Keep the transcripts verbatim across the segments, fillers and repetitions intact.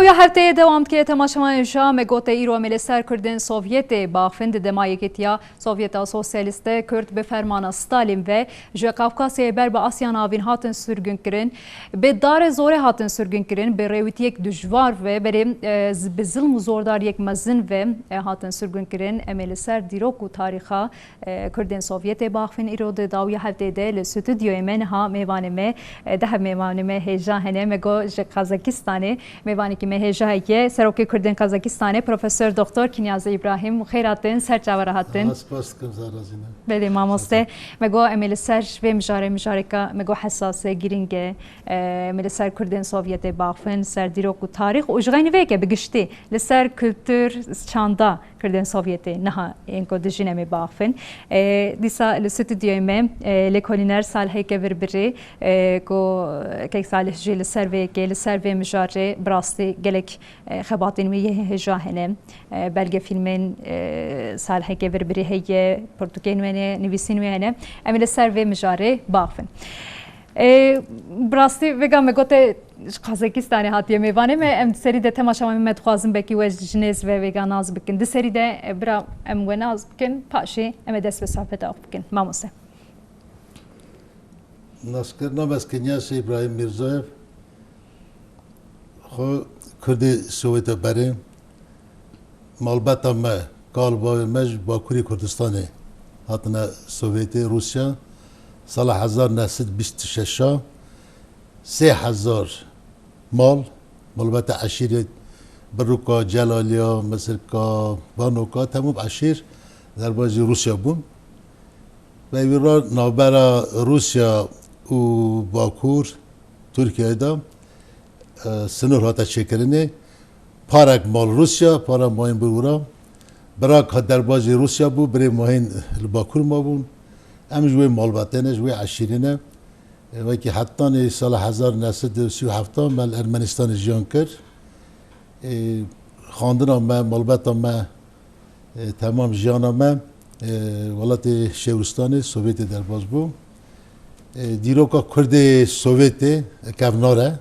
Ya hefteyê dewam dike temaşevanên hêja, me gote îro em ê li ser Kurdên Sovyetê baxivin. Di dema Yekîtiya Sovyeta Sosyalîst de Kurd bi fermana Stalin ve ji Kafkasyayê ber bi Asya Navîn hatin sirgûnkirin. Bi darê zorê hatin sirgûnkirin, bi rêwîtiyek dijwar ve, berê, e, z-, bi zilm û zordariyek mezin ve, e, hatin sirgûnkirin. Em ê li ser dîrok û tarîxa e, Kurdên Sovyetê baxivin. Îro di dawiya heftê de li stûdyoyê me niha mêvanê me, e, di hev mêvanê me hêja hene. Me got ji Qazakistanê, mêvanekî me hêja heye. Serokê Kurdên Qazakistanê, Profesor Doktor Kinyazî Îbrahîm, xêr hatin, ser çava re hatin. Spas dikim, zara zîne. Belê mamoste. Me got em ê li ser vê mijarê, mijareka me got hesas e, girîng e. E, em ê li ser Kurdên Sovyetê baxivin, ser dîrok û tarîx û ji xeynî vê yekê bi giştî li ser kultur, çanda Kurdên Sovyetê niha yên ku dijîn em ê baxivin. E, dîsa li stûdyoyê me, e, lêkolîner Salihê Kevirbirî, e, ku kek Salih jî li ser vê yekê, li ser vê mijarê bi rastî gelek, e, xebatên wî yê hêja hene. E, belgefîlmên, e, Salihê Kevirbirî heye, pirtûkên wê hene, nivîsên wê hene. Em ê li ser vê mijarê baxivin. E, bi rastî vêga me gote ji Qazakistanê hatiye mêvanê me. Em di serî de temaşevanên me dixwazin belkî we ji nêz ve vêga nas bikin. Di serî de, e, bira em we nas bikin, paşê em ê dest bi sohbeta xwe bikin. Mamoste. Naskirina me ez Kinyas Îbrahîm Mîrzayev. Xwe Kurdê Sowêta berê. Malbata me, kal bavê me ji Bakurê Kurdistanê hatine Sovêtê, Rûsya. Sala hezar neh sed bîst û şeş a sê hezar mal, malbata eşîrê Biruka, Celaliya, Misirka, Banoka, temam eşîr derbazî Rûsya bûn. Ve wî re navbera Rûsya û Bakur, Tirkiyeyê de, e, sinor hate çêkirinê. Parek mal Rûsya, para mayîn bir wira. Birak hat derbazî Rûsya bû, birê mayîn li Bakur mabûn. Em ji wê malbatê ne, ji wê eşîrê ne. E, wekî hetanî sala hezar neh sed û sî û heft me li Ermenistanê jiyan kir. E, xandina me, malbata me, e, temam jiyana me, e, welatê Şêwistanê, Sovêtê derbas bû. E, dîroka Kurdê Sovêtê kevnar e.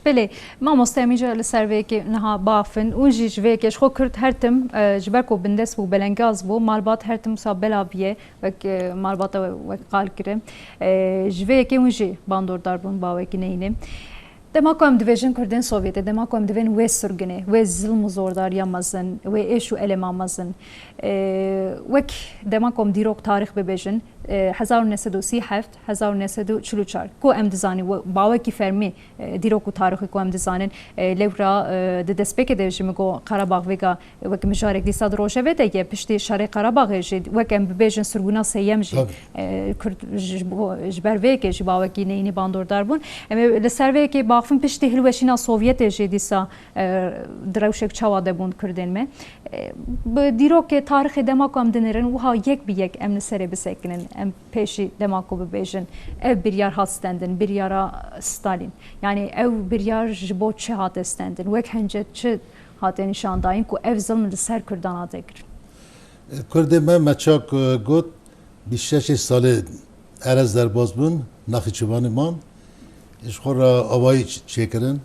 Belê, mamoste, em îcar li ser vê yekê niha bafin. Hûn jî ji vê yekê, ji xwe Kurd her tim, e, ji ber ku bindest bû, belengaz bû, malbat her tim wisa belav bûye, wek, e, malbata we, wek qal kire. E, ji vê yekê hûn jî bandordar bûn, bawekî neyne. Dema ku em dibêjin Kurdên Sovyetê, dema ku em divên wê sirginê, wê zilm û zordariya mezin, wê êş û elema mezin, e, wek dema ku em dîrok tarîx bibêjin, e, hezar û neh sed û sî û heft, hezar û neh sed û çil û çar, ku em dizanin, we-, bawekî fermî, e, dîrok û tarîxê ku em dizanin, e, lewra, e, di destpêkê de jî min got Qerebax vêga wek mijarek dîsa di rojevê de ye, piştî şerê Qerebaxê jî, wek em bibêjin sirgûna sêyem jî, Tabii. e, Kurd ji bo, ji ber vê yekê jî bawekî neyînî bandordar bûn. Em ê li ser vê yekê baxivin piştî hilweşîna Sovyetê jî dîsa, e, di rewşek çawa de bûn Kurdên me. E, bi dîrokê tarîxê dema ku em dinêrin, wiha yek bi yek em li serê bisekinin, em pêşî dema ku bibêjin, ev biryar hat stendin, biryara Stalin. Yanî ev biryar ji bo çi hate stendin? Wek hence çi hate nîşandayîn ku ev zilm li ser Kurdan hate kirin? Kurdê me, me çak, e, got, bîst şeşê salê erez derbas bûn, Naxîçivanê man. Ji xwe re avayî ç-, çêkirin.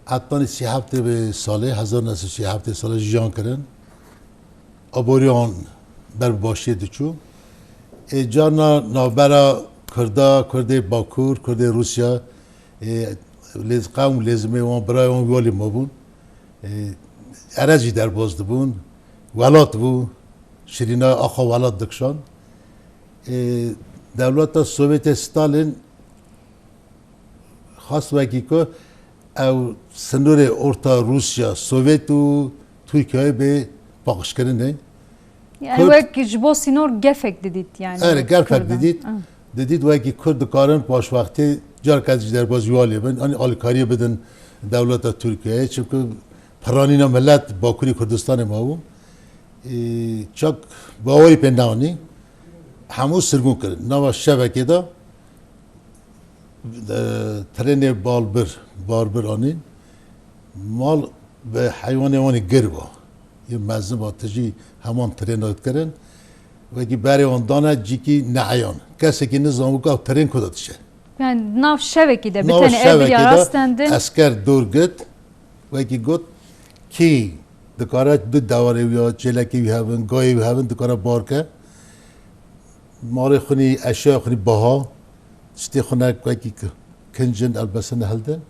Hetanî sî heftê bi salê, hezar neh sed sî heftê salê jiyan kirin. Aboriyan ber bi başiyê diçû. Ê carna navbera Kurda, Kurdê Bakur, Kurdê Rûsya, ê lêz-, qewm lêzimê wan, birayê wan wî alî mabûn. Ê, erez jî derbas dibûn. Welat bû. Şirîna axa welat dikişand. Ê, dewleta Sovyetê Stalin xwest wekî ku ew sinûrê orta Rûsya, Sovyet û Tirkiyeyê bê paqijkirinê. Yani Kurd wek ji bo sînor gefek didît yani. Erê, gefek Kurdan. didît. Ah. Didît wekî Kurd dikarin paşwextê careke jî derbas wî alî bin, anî alîkariyê bidin dewleta Tirkiyeyê. Çimkî piranîna milet Bakurê Kurdistanê mabû. Ê, çak bawerî pê neanî. Hemû sirgûn kirin. Nava şevekê de e, trênê balbir, barbir anîn. Mal bi heywanê wan ê gir ba. Yê mezin ba, tijî heman trêna dikirin. Wekî berê wan dane cîkî neheyan. Kesekî nizan wika ew trên ku de diçe. Yani nav şevekî de, bi Nav tenê ev şevekê biryara de stendin. Esker dor git. Wekî got, kî dikare du dewarê wî ya, çêlekê wî hebin, gayê wî hebin, dikare bar ke. Malê xwinî, eşyaya xwinî baha, tiştê xwine wekî ki-, kincin, elbesine hildin.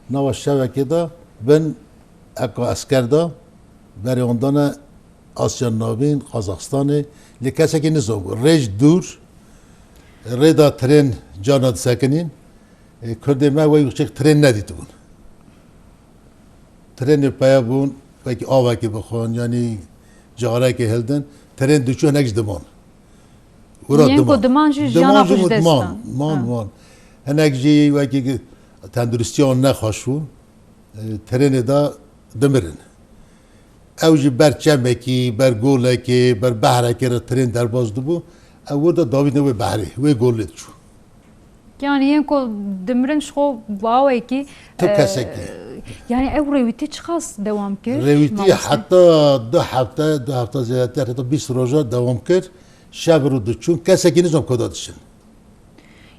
Nava şevekê de bin eka esker de berê wan dane Asya Navîn, Qazaxistanê. Lê kesekî nizanbû. Rêj dûr, rê da tren carna disekinîn. E, Kurdê me wey çek tren nedîtibûn. Trenê peye bûn, wekî avekê bixwin, yanî carekê hildin, tren diçû, hinek ji diman. Wira Yên ku diman. Diman jî jiyana Diman jî xwe ji dest diman, dan. Man, Ha. man. Hinek jî wekî tenduristiya wan nexweş bû. E, trenê de dimirin. Ew jî ber çemekî, ber golekê, ber behrekê re tren derbas dibû. Ew wir de davîne wê behrê, wê golê diçû. Yani yên ku dimirin ji xwe bi awekî, Tu e, kesekî. Yani ew rêwîtî çiqas dewam kir? Rêwîtî Mamoste? Heta du hefte, du hefte zêdetir, heta bîst roja dewam kir. Şev û rû diçûn, kesekî nizam koda diçin.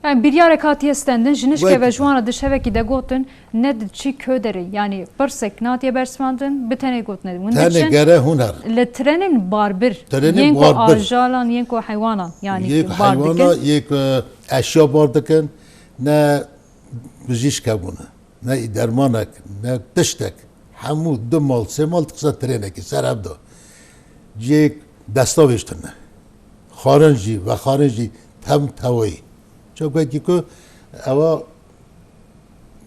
Yani biryarek hatiye stendin, ji nişke Wek- ve ji wan re di şevekî de gotin, ne diçî kö derê. Yani pirsek natiye bersivandin, bi tenê gotine, hûn Tenê diçin. Gere hûn her. Li trenên barbir, Trenên yên ku barbir. Ajalan, yên ku heywanan, yani Yek bar heywana, dikin. Yek, e, eşya bar dikin, ne bijîşk hebûne, ne dermanek, ne tiştek. Hemû du mal, sê mal diqise trenekî ser ev de. Cihêk destavêj tune. Xwarin jî, vexwarin jî tem tewayî. Çakwekî ku ewa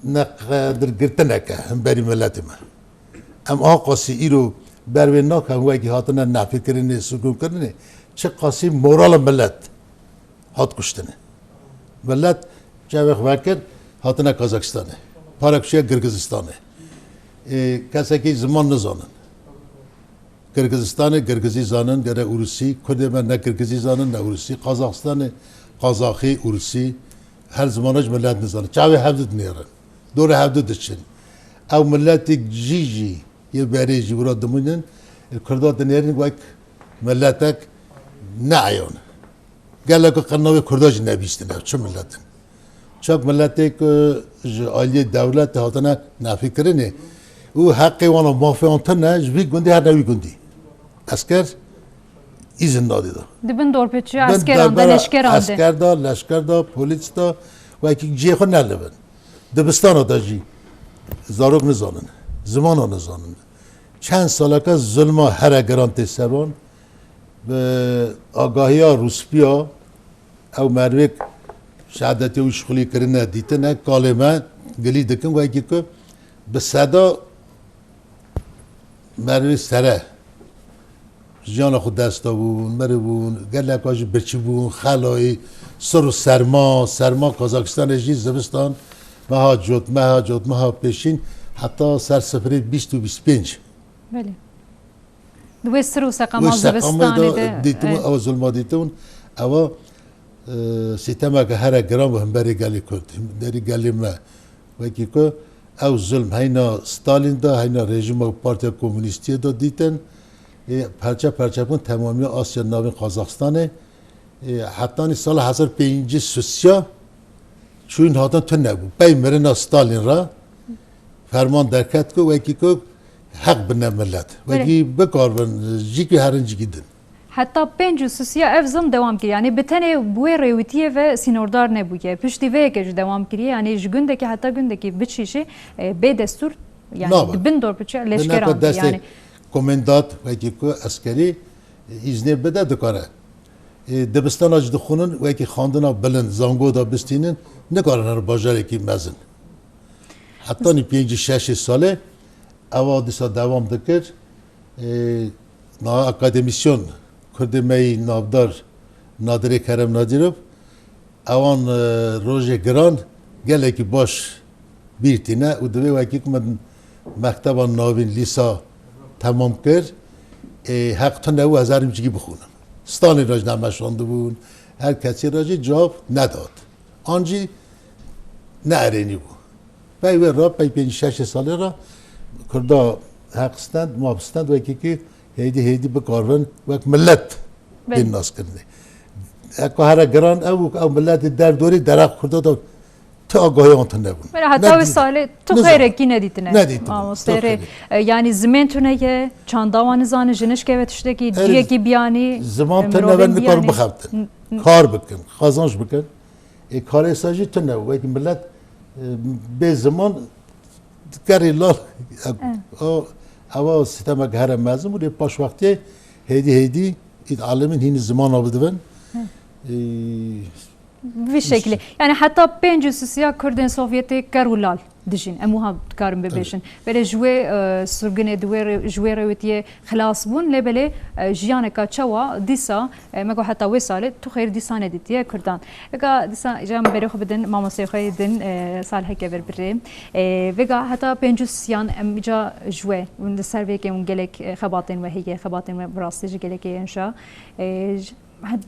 neqedirgirtinek e hemberî miletê me. Em a qasî îro ber wê nakin, wekî hatine nefîkirinê, sukûnkirinê, çi qasî morala milet hat kuştine. Milet çavê xwe vekir, hatine Kazakistanê. Para kişiye Girgizistanê. Ê, kesekî ziman nizanin. Girgizistanê Girgizî zanin, gere Ûrusî. Kurdê me ne Girgizî zanin, ne Ûrusî. Qazaxistanê Qazaxî, Ûrusî. Her zimana ji milet nizanin. Çavê hevdu dinêrin. Dorê hevdu diçin. Ew miletê jî jî yê berê jî wira dimînin. Kurda dinêrin wek miletek neeyan. Gelek qirna wê Kurda jî nebîstine, çi milet in? Çak miletê ku ji aliyê dewletê hatine nefîkirinê û heqê wan û mafê wan tune, ji vî gundî her ne wî gundî. Esker îzin nadê de. Di bin dorpêçiya Bin eskeran de, derbera leşkeran de. Esker de, leşker de, polîs de, wekî cihê xwe nelibin. Dibistana de jî zarok nizanin, zimana nizanin. Çend saleke zulma here giran tê ser wan. Bi agahiya rûspîya ew merivêk şehadetiya wî şixulî kirine, dîtine, kalê me gilî dikin, wekî ku bi seda merivê sere jiyana xwe dest dabûn, miribûn, geleka jî birçî bûn, xelayî, sir û serma, serma Kazakistanê jî zivistan, meha cot, meha cot, meha pêşîn, heta ser sifirê bîst û bîst pênc. Belê. Di wê sir û seqama Wê seqamê zivistanê de de, dîtibûn, e. Ew zulma dîtibûn, ewa, e, sîtemeke here giran bû hemberî gelê Kurd, hemberî gelê me. Wekî ku ew zulm heyna Stalin de, heyna rejîma û Partiya Komûnîstiyê de dîtin, ê, perçe perçe bûn temamiya Asya Navîn, Qazaxistanê. Ê, hetanî sala hezar pêncî susiya çûyîn hatin tune bû. Pey mirina Stalin re ferman derket ku wekî ku heq bine milet. Belê. Wekî bikaribin, cîkî herin cîkî din. Heta pêncî susiya ev zilm dewam kiriye. Yani bi tenê bi wê rêwîtiyê ve sînordar nebûye. Piştî vê yekê jî dewam kiriye. Yani ji gundekî heta gundekî biçî jî, e, bê destûr, yani Nabe. Di bin dorpêçiya Bi leşkeran neka de destê yani. Komendat, wekî ku eskerî, e, îznê bide dikare. Ê, dibistana jî dixwînin, wekî xwendina bilind, zango da bistînin, nikarin herin bajarekî mezin. Hetanî pêncî şeşê salê ewa dîsa dewam dikir. Ê, na akademîsyon, Kurdê me yî navdar Nadirê Kerem Nadîrov, ewan, e, rojê giran gelekî baş bîr tîne û divê wekî ku min mekteba navîn lîsa temam kir, ê, heq tune û ez herim cîkî bixwînim. Stalin re jî nemeşandibûn, her kesî re jî cewab nedat. An jî ne erênî bû. Pey wê re, pey pêncî şeşê salê re Kurda heq stend, maf stend, wekî ku hêdî hêdî bikaribin wek milet Belê. Bên naskirinê. Eko here giran ew û ew miletê derdorî dereq Kurda da Ti agahiyan tune bûn. Mera heta wê salê tu xeyrekî nedîtine. Nedîtine. Mamoste rê. E, yanî zimên tune ye, çanda wan nizane, ji nişkeve tiştekî, ciyekî biyanî, ziman tune ve nikarin bixebtin. Kar bikin, qazanç bikin. Ê karêsa jî tune, wekî millet e, bê ziman dikerê lal. Ewa sîstemek here mezin bû, lê paş wextê hêdî hêdî îd alimên hînî zimana bidibin. Vî şeklî. Yanî heta pêncî û sisiya Kurdên Sovyetê ker û lal dijîn. Em wiha dikarin bibêjin. Belê ji wê e, surgunê di wê rê, ji wê rêwîtiyê xilas bûn, lê belê e, jiyaneka çawa dîsa e, me got heta wê salê tu xêr dîsa nedîtiye Kurdan. Vêga dîsa îca em berê xwe bidin mamosteyê xwe yê din e, Salih Kever birê. E, vêga heta pêncî û sisiyan em îca ji we, hûn li ser vê yekê hûn gelek e, xebatên we heye, xebatên we bi rastî ji gelekê yên ja. E,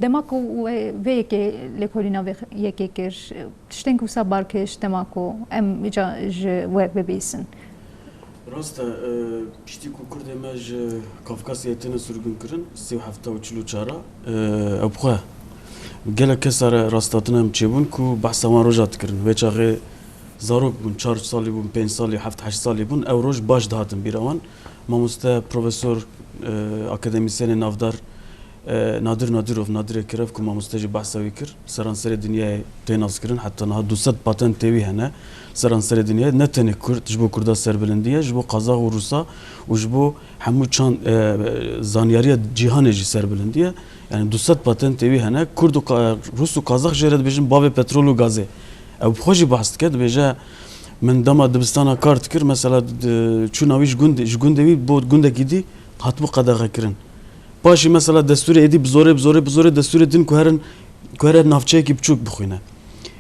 Dema ku we vê yekê lêkolîna vê yekê kir, tiştên ku wisa bar kişt, dema ku em îca ji we bibîsin. Rast e, e, piştî ku Kurdê me ji Kafkasyayê têne sirgûnkirin, sê û hefta û çil û çar a, e, ew bi xwe gelek kesa re rasthatina em çêbûn ku behsa wan roja dikirin. Wê çaxê zarok bûn, çar salî bûn, pênc salî, heft heşt salî bûn, ew roj baş dihatin bîra wan. Mamoste, profesor, e, akademîsyenê navdar, e, Nadir Nadirov, Nadirê Kirev ku mamoste jî behsa wî kir, seranserê dinyayê tê naskirin, heta niha du sed patentê wî hene seranserê dinyayê. Ne tenê Kurd, ji bo Kurda serbilindî ye, ji bo Qazax û Rûsa û ji bo hemû çand, e, zanyariya cîhanê jî serbilindî ye. Yanî du sed patentê wî hene. Kurd û Ka-, Rûs û Qazax jê re dibêjin bavê petrol û gazê. Ew bi xwe jî behs dike, dibêje, min dema dibistana kar dikir, mesela, di-, çûna wî ji gundê, ji gundê wî bo gundekî dî hatibû qedexekirin. Paşî, mesela, destûrê êdî bi zorê, bi zorê, bi zorê destûrê din ku herin, ku here navçeyekî biçûk bixwîne.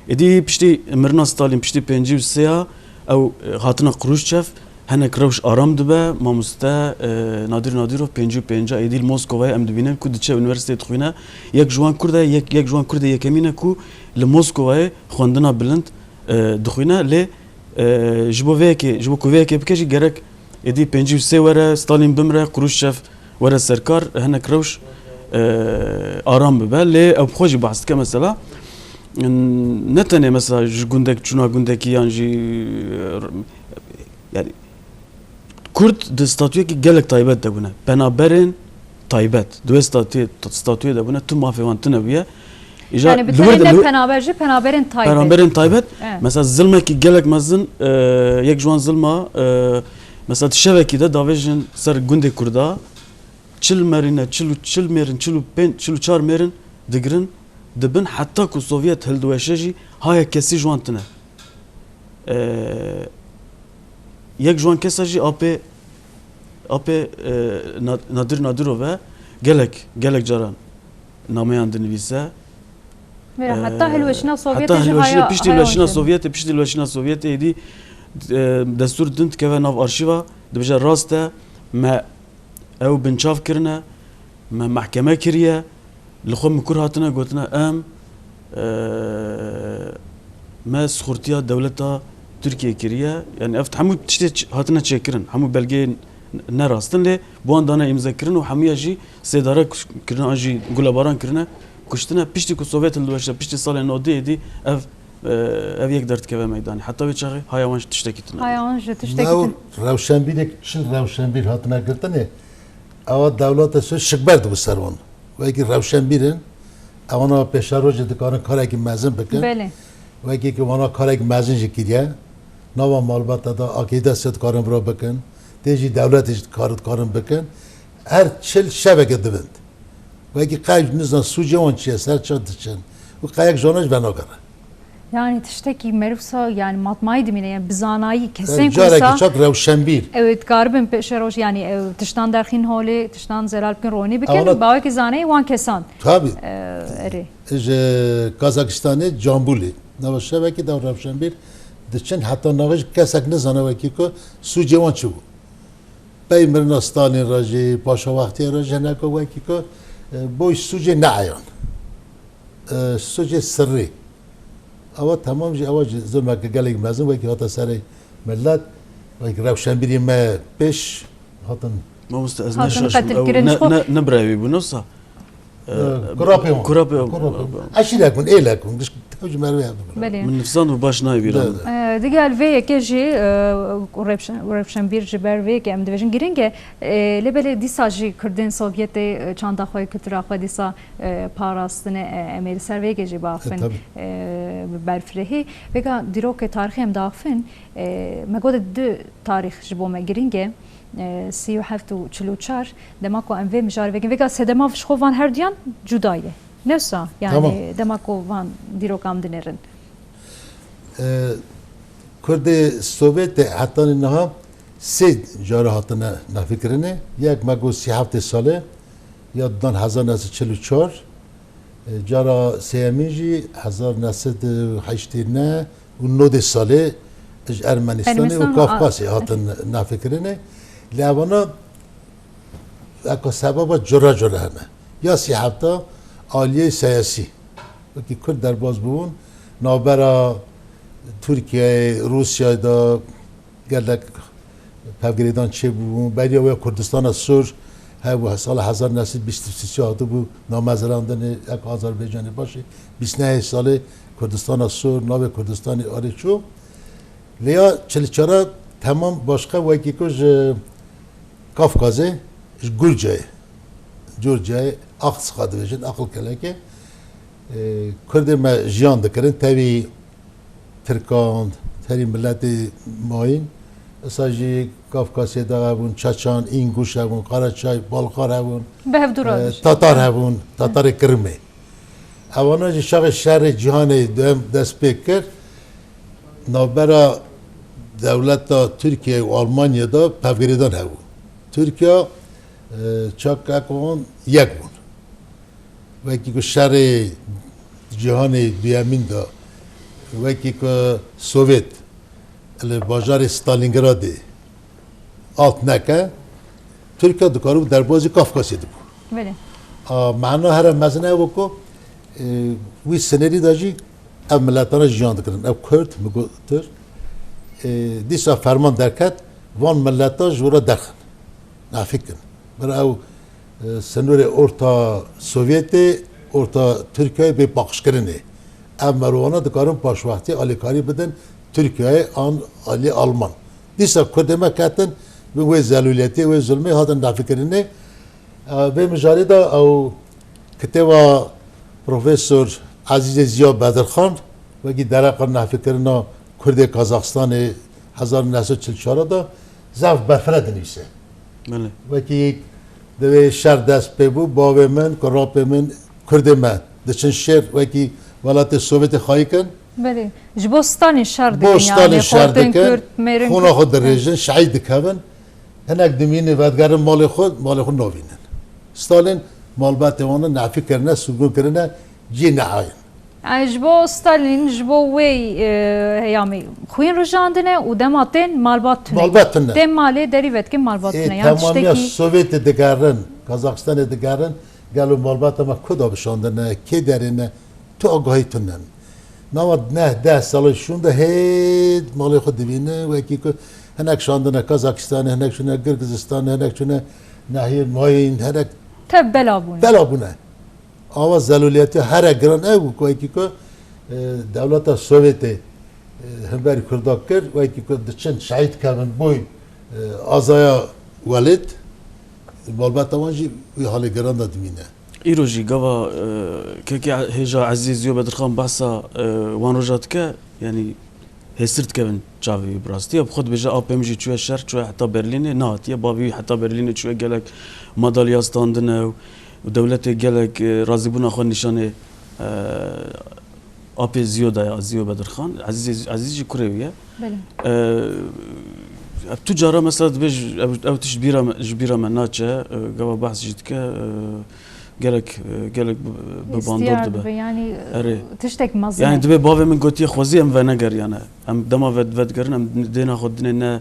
Êdî piştî mirina Stalin, piştî pêncî û sê ya, ew, e, hatina Xruşçev, hinek rewş aram dibe. Mamoste, e, Nadir Nadirov pêncî û pênc a êdî li Moskovayê em dibînin ku diçe unîversîteyê dixwîne. Yek ji wan Kurd e, yek, yek ji wan Kurdê yekemîn e ku li Moskovayê xwendina bilind, e, dixwîne. Lê, e, ji bo vê yekê, ji bo ku vê yekê bike jî gerek êdî pêncî û sê were, Stalin bimre, Xruşçev were serkar, hinek rewş, e, aram bibe. Lê ew bi xwe jî behs dike mesela. Ne tenê mesela ji gundek çûna gundekî yan jî, e, yanî Kurd di statuyekî gelek taybet de bûne. Penaberên taybet. Di wê statuyê, statuyê de bûne, tu mafê wan tune bûye. Îja Yani bi li wir tenê de, ne li wir penaber jî, penaberên taybet. Penaberên taybet. Evet. Mesela zilmekî gelek mezin, e, yek ji wan zilma, e, mesela di şevekî de davêjin ser gundê Kurda, çil merîne, çil û, çil mêrin, çil û pênc, çil û çar mêrin digirin, dibin, heta ku Sovyet hildiweşe jî haya kesî ji wan tune. E, yek ji wan kesa jî apê, apê, e, Na-, Nadir Nadirov e, gelek, gelek caran nameyan dinivîse. Mera, e, heta hilweşîna Sovyetê heta jî hilweşîna, haya, piştî haya hilweşîna Sovyetê, piştî hilweşîna Sovyetê êdî, e, destûr din dikeve nav arşîva, dibêje rast e, me ew binçav kirine, me mehkeme kiriye, li xwe mikur hatine gotine em, e, me sixurtiya dewleta Tirkiyê kiriye. Yani ev hemû tiştê ç-, hatine çêkirin, hemû belgeyên ne rast in, lê bi wan dane îmze kirin û hemûya jî sêdare kirin an jî gulebaran kirine, kuştine. Piştî ku Sovyet hildiweşe, piştî salên nodî êdî ev, e, ev yek derdikeve meydanê. Heta wê çaxê haya wan ji tiştekî tune. Haya wan ji tiştekî tune. Rewşenbîrek, çi rewşenbîr hatine girtinê, ewa dewleta Sovyet şikber dibû ser wan. Wekî rewşenbîr in, ewana pêşerojê dikarin karekî mezin bikin. Belê. Wekî ki wana karekî mezin jî kiriye, nava malbata da akîde se dikarin vira bikin, tê jî dewletê jî dikar-, dikarin bikin. Her çil şeveke dibind. Wekî qey nizan sûcê wan çi ye, ser çi diçin. Û qeyek jana jî venagere. Yani tiştekî merivsa, yani matmayî dimîne, yani bi zanayî kesên ku wisa, carekî çak rewşenbîr. Evet, dikaribin pêşeroj, yani ew tiştan derxîn holê, tiştan zelal bikin, ronî bikin, bawekî zanayî wan kesan. Tabii. E, erê. Ji Kazakistanê Cambulê. Nava şevekî de rewşenbîr diçin, heta nava jî kesek nizane wekî ku sûcê wan çi bû. Pey mirina Stalin re jî, paşa wextiyê re jî hineka wekî ku, e, boy sûcê neeyan. E, sûcê sirrî. Ewa temam jî, ewa jî zilmeke gelek mezin wekî hate serê millet, wekî rewşenbîrê me pêş hatin. Mamoste, ez hatin neşaşim. Ew qetilkirin ne, xwe. Ne, ne birayê wî bû, ne wisa? Kurapê wan. Kurapê wan. Kurapê wan. Eşîrek hûn, êlek hûn. Giş tev ji mervê hev dibin. Belê. Min nifsand û baş nayê bîra min. E, digel vê yekê jî, e, rewşen-, rewşenbîr ji ber vê yekê em dibêjin giring e. E, lê belê dîsa jî Kurdên Sovyetê, e, çanda xwe, kultura xwe dîsa, e, parastine, e, em ê li ser vê yekê jî biaxivin, E, tabii. e, bi berfirehî. Vêga dîrokê tarîxî em diaxivin, e, me got du tarîx ji bo me giring e. E, sî û heft û çil û çar, dema ku em vê mijarê vekin, vêga sedema ji xwe van herduyan cuda ye. Ne wisa, yani Tamam. dema ku van dîrokan dinêrin. E, Kurdê Sovyetê hetanî niha sê cara hatine nafîkirinê. Yek me got sî heftê salê, ya didan hezar neh sed çil û çar, E, cara sêyemîn jî hezar neh sed û heştê neh û nodê salê ji Ermenistanê û Ermenistan û Kafkasê a-, hatin nafêkirinê. Lê evana eka sebeba cure cure hene. Ya sî hefta aliyê siyasî. Wekî Kurd derbas bûbûn, navbera Tirkiyeyê, Rûsyayê de gelek pevgirêdan çêbûbûn. Beriya wê Kurdistana Sor hebû, sala hezar neh sed bîst û sê hatibû namezrandinê, ek Azerbaycanê başê. Bîst nehê salê Kurdistana Sor, navê Kurdistanê arê çû. Lê ya çil çara temam başqa wekî ku ji Kafkazê, ji Gurcayê, Gurcayê, Axsqa dibêjin, Aqil Kelekê. E, Kurdê me jiyan dikirin, tevî Tirkan, tevî miletê mayîn. Esa jî Kafkasê de hebûn, Çeçan, Înguş hebûn, Qaraçay, Balxar hebûn, Bi hevdû e, re diş. Tatar hebûn, Tatarê Kirimê. Evana jî çaxê şerê cîhanê duyem dest pê kir, navbera dewleta Tirkiye û Almanya de pevgirêdan hebû. Tirkiye, e, çak ek wan yek bûn. Wekî ku şerê cîhanê duyemîn de, wekî ku Sovyet li bajarê Stalingradê alt neke, Tirkiye dikaribû derbazî Kafkasê dibû. Belê. A, mena here mezin ew ku, e, wî sinerî de jî ev miletana jiyan dikirin. Ev Kurd, mi gotir, e, dîsa ferman derket, van mileta ji wira derxin. Nafîkin. Bir ew, e, sinûrê orta Sovyetê, orta Tirkiyeyê bê paqijkirinê. Ev merwana dikarin paşwextî alîkarî bidin Tirkiyeyê an alî Alman. Dîsa Kurdê me ketin bi wê zelûliyetê, wê zulmê hatin nafîkirinê. E, vê mijarê de ew kitêba Profesor Ezîzê Ziya Bedirxan, wekî dereqa nafîkirina Kurdê Kazaxistanê hezar neh sed çil çar de zaf berfireh dinivîse. Belê. Wekî divê şer dest pê bû, bavê min, kurapê min, Kurdê me diçin şêr, wekî welatê Sovyetê xayî kin. Belê. Ji bo Stalin şer dikin, Bo Stalin yani, şer xortên dikin, Kurd, mêrin xûna Kurd. Xwe dirêjin, şehîd dikevin. Hinek dimînin vedigerin malê xwe, malê xwe navînin. Stalin malbatê wan nefî kirine, sirgûn kirine, cî nehayin. Yani ji bo Stalin, ji bo wê, e, heyamê xwîn rijandine û dema tên malbat tune. Malbat tune. Tên malê derî vedikin malbat Ê, tune. Yani temamiya tiştekî Sovyetê digerin, Kazaxistanê digerin, gelo malbata me ku da bişandine, kê derê ne, tu agahî tune. Nava neh deh salê şûn de hêt malê xwe dibîne, wekî ku hinek şandine Kazakistanê, hinek çûne Girgizistanê, hinek çûne nehiyê mayîn, hinek Tev bela bûne. Bela bûne. Ava zelûliyetiya here giran ew bû ku wekî ku, e, dewleta Sovyetê, e, hemberî Kurda kir, wekî ku diçin şehîd kevin boy, e, azaya welêt, malbata wan jî wî halê giran de dimîne. Îro jî gava, e, kekê hêja Ezîz Ziyo Bedirxan behsa, e, wan roja dike, yanî hêstir dikevin çavê wî bi rastî. Ya bi xwe dibêje, apê min jî çûye şer, çûye heta Berlînê, nehatiye. Bavê wî heta Berlînê çûye, gelek madalya standine û, û dewletê gelek, e, razîbûna xwe nîşanê, e, apê Ziyo daye, Ziyo Bedirxan. Ezîz, Ezîz jî kurê wî ye. Belê. E, ev tu cara mesela dibêj, ev, ev tişt bîra me, ji bîra me naçe, e, gava behs jî dike, e, gelek, e, gelek bi, bi bandor Hêstiyar dibe. dibe, yani, Erê. tiştek mezin Yani e. dibê bavê min gotiye xwezî em venegeriyane. Em dema ve-, vedigerin, em dêna xwe dinê ne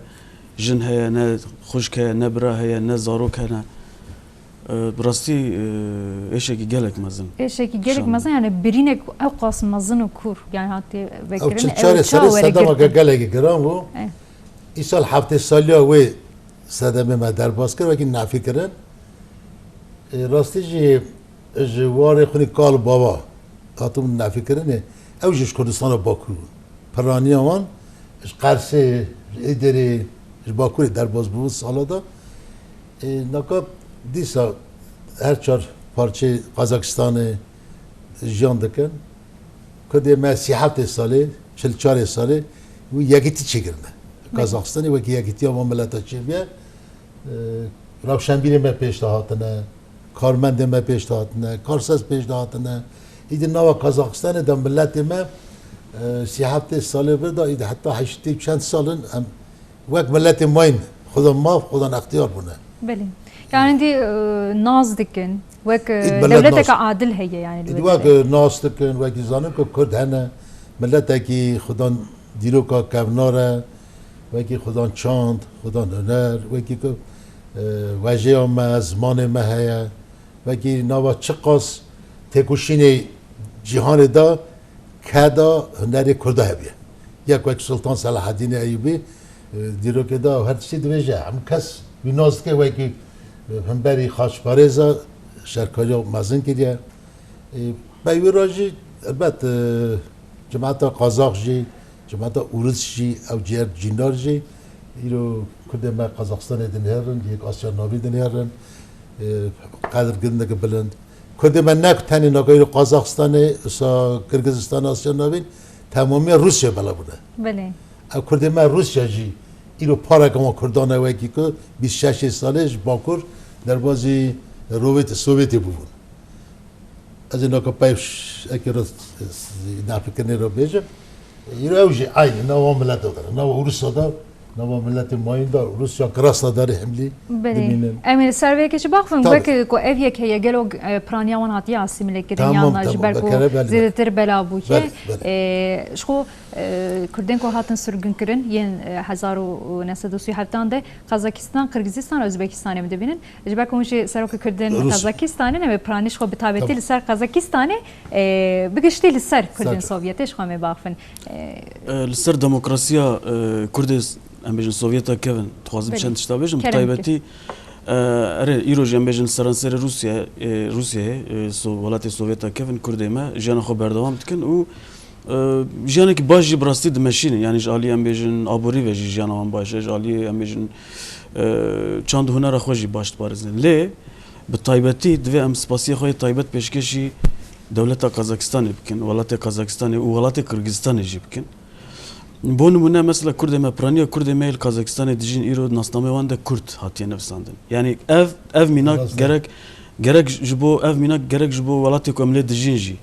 jin heye, ne xwişk heye, ne bira heye, ne zarok hene. E, bi rastî, e, êşekî gelek mezin. Êşekî gelek Şan. mezin, yani birînek ew qas mezin û kûr, yani hatiye Ew vekirin, çil ew çarê ça were sedema girtin. gelekî giran bû. E. Îsal heftê saliya wê sedemê me derbas kir, wekî nefî kirin. E, rastî jî ji warê xwînî kal û bava hatibûn nefîkirinê, ew jî ji Kurdistana Bakur bûn. Piraniya wan ji Qersê, ji Êdêrê, ji Bakurê derbas bûbûn sala de. Ê, naka dîsa her çar parçeyê Qazakistanê jiyan dikin. Kurdê me sî heftê salê, çil çarê salê wî yekîtî çêkirine. Kazakistanê wekî yekîtiya van mileta çêbûye. Ê, rewşenbîrê me pêş de hatine, karmendê me pêş de hatine, karsez pêş de hatine. Îdî nava Kazakistanê de miletê me, e, sî heftê salê vir de, îdî heta heştê çend sal in, em wek miletê mayîn, xudan maf, xudan extiyar bûne. Belê. Yani dî, e, nas dikin, wek, e, Îd milet dewleteke nas. Adil heye yani li Îd wê wek, derê. E, nas dikin, wekî zanin ku Kurd hene, miletekî xudan dîroka kevnar e, wekî xudan çand, xudan huner, wekî ku, e, wêjeya me, zimanê me heye, wekî nava çiqas têkoşînê cîhanê de keda hunerê Kurda hebiye. Yek wek Sultan Selahaddînê Eyûbî, e, dîrokê de her tiştî dibêje. Hemû kes wî nas dike, wekî, e, hemberî xaçparêza şerkariya mezin kiriye. E, pey wî re jî elbet, e, cemaeta Qazax jî, cemaeta Ûris jî, ew ciyer cîndar jî, îro Kurdê me Qazaxistanê dinêrin, yek Asya Navî dinêrin, e, qedirkirineke bilind. Kurdê me ne tenê naka îro Qazaxistanê, usa Kirgizistan, Asya Navîn, temamiya Rûsya bela bûne. Belê. Ev Kurdê me Rûsya jî îro pareke wan Kurdan e wekî ku bîst şeşê salê ji Bakur derbazî Rovêt-, Sovyetê bûbûn. Ez ê naka peyv ş-, ekê re s-, s-, nafikirinê re bêjim. Îro ew jî eynî nava mileta de, nava Ûrisa de, nava miletê mayîn de, Rûsya Krasnodarê hemlî Belê. Dimînin. Em ê li ser vê yekê jî baxivin, Tabii. Wek ku ev yek heye, gelo, e, piraniya wan hatiye asîmîle kirin, Tamam, yan na ji tamam, ber ku bekere belê. Zêdetir bela bûye. Belê, belê. E, ji xwe, e, Kurdên ku hatin sirgûnkirin yên, e, hezar û neh sed û sî û heftan de Kazakistan, Qirgizistan, Özbekistanê em dibînin. Ji ber ku hûn jî serokê Kurdên Rûs. Kazakistanê ne, wê piranî ji xwe bi taybetî Tamam. Li ser Kazakistanê, e, bi giştî li ser Kurdên Ser. Sovyetê ji xwe em ê baxivin. E, E, li ser demokrasiya, e, Kurdê, em bêjin Sovyeta kevin, dixwazim Belê. Çend tişta bêjim, bi Kerem taybetî, e, erê, îro jî em bêjin seranserê Rûsya, e, Rûsyayê, e, so-, welatê Sovyeta kevin Kurdê me jiyana xwe berdewam dikin û E, jiyanekî baş jî bi rastî dimeşînin. Yanî ji alî em bêjin aborî ve jî jiyana wan baş e. Ji alî em bêjin, e, çand û hunera xwe jî baş diparêzin. Lê bi taybetî divê em spasiya xwe yê taybet pêşkêşî dewleta Kazakistanê bikin, welatê Kazakistanê û welatê Kirgizistanê jî bikin. Bo nimûne mesela Kurdê me, piraniya Kurdê me yê li Kazakistanê dijîn îro nasnameyê wan de Kurd hatiye nivîsandin. Yanî ev, ev mînak Rast e. Gerek, gerek ji bo, ev mînak gerek ji bo welatê ku em lê dijîn jî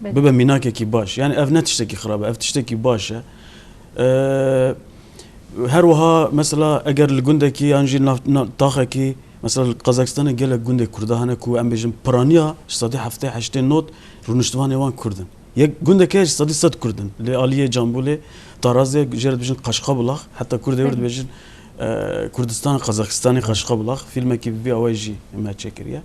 Belê. Bibe mînakekî baş. Yani ev ne tiştekî xirab e, ev tiştekî baş e. Ee, her wiha mesela eger li gundekî yan jî nav-, na-, taxekî, mesela li Qazakistanê gelek gundê Kurda hene ku em bêjin piraniya ji sedî heftê heştê not rûniştivanê wan Kurd in. Yek gundeke ji sedî sed Kurd in. Lê aliyê Cambulê, Tarazê, jê re dibêjin Qaşqabulax, heta Kurdê wir Belê. Dibêjin, e, Kurdistan, Qazakistanê Qaşqabulax. Fîlmekî bi vî awayî jî me çêkiriye.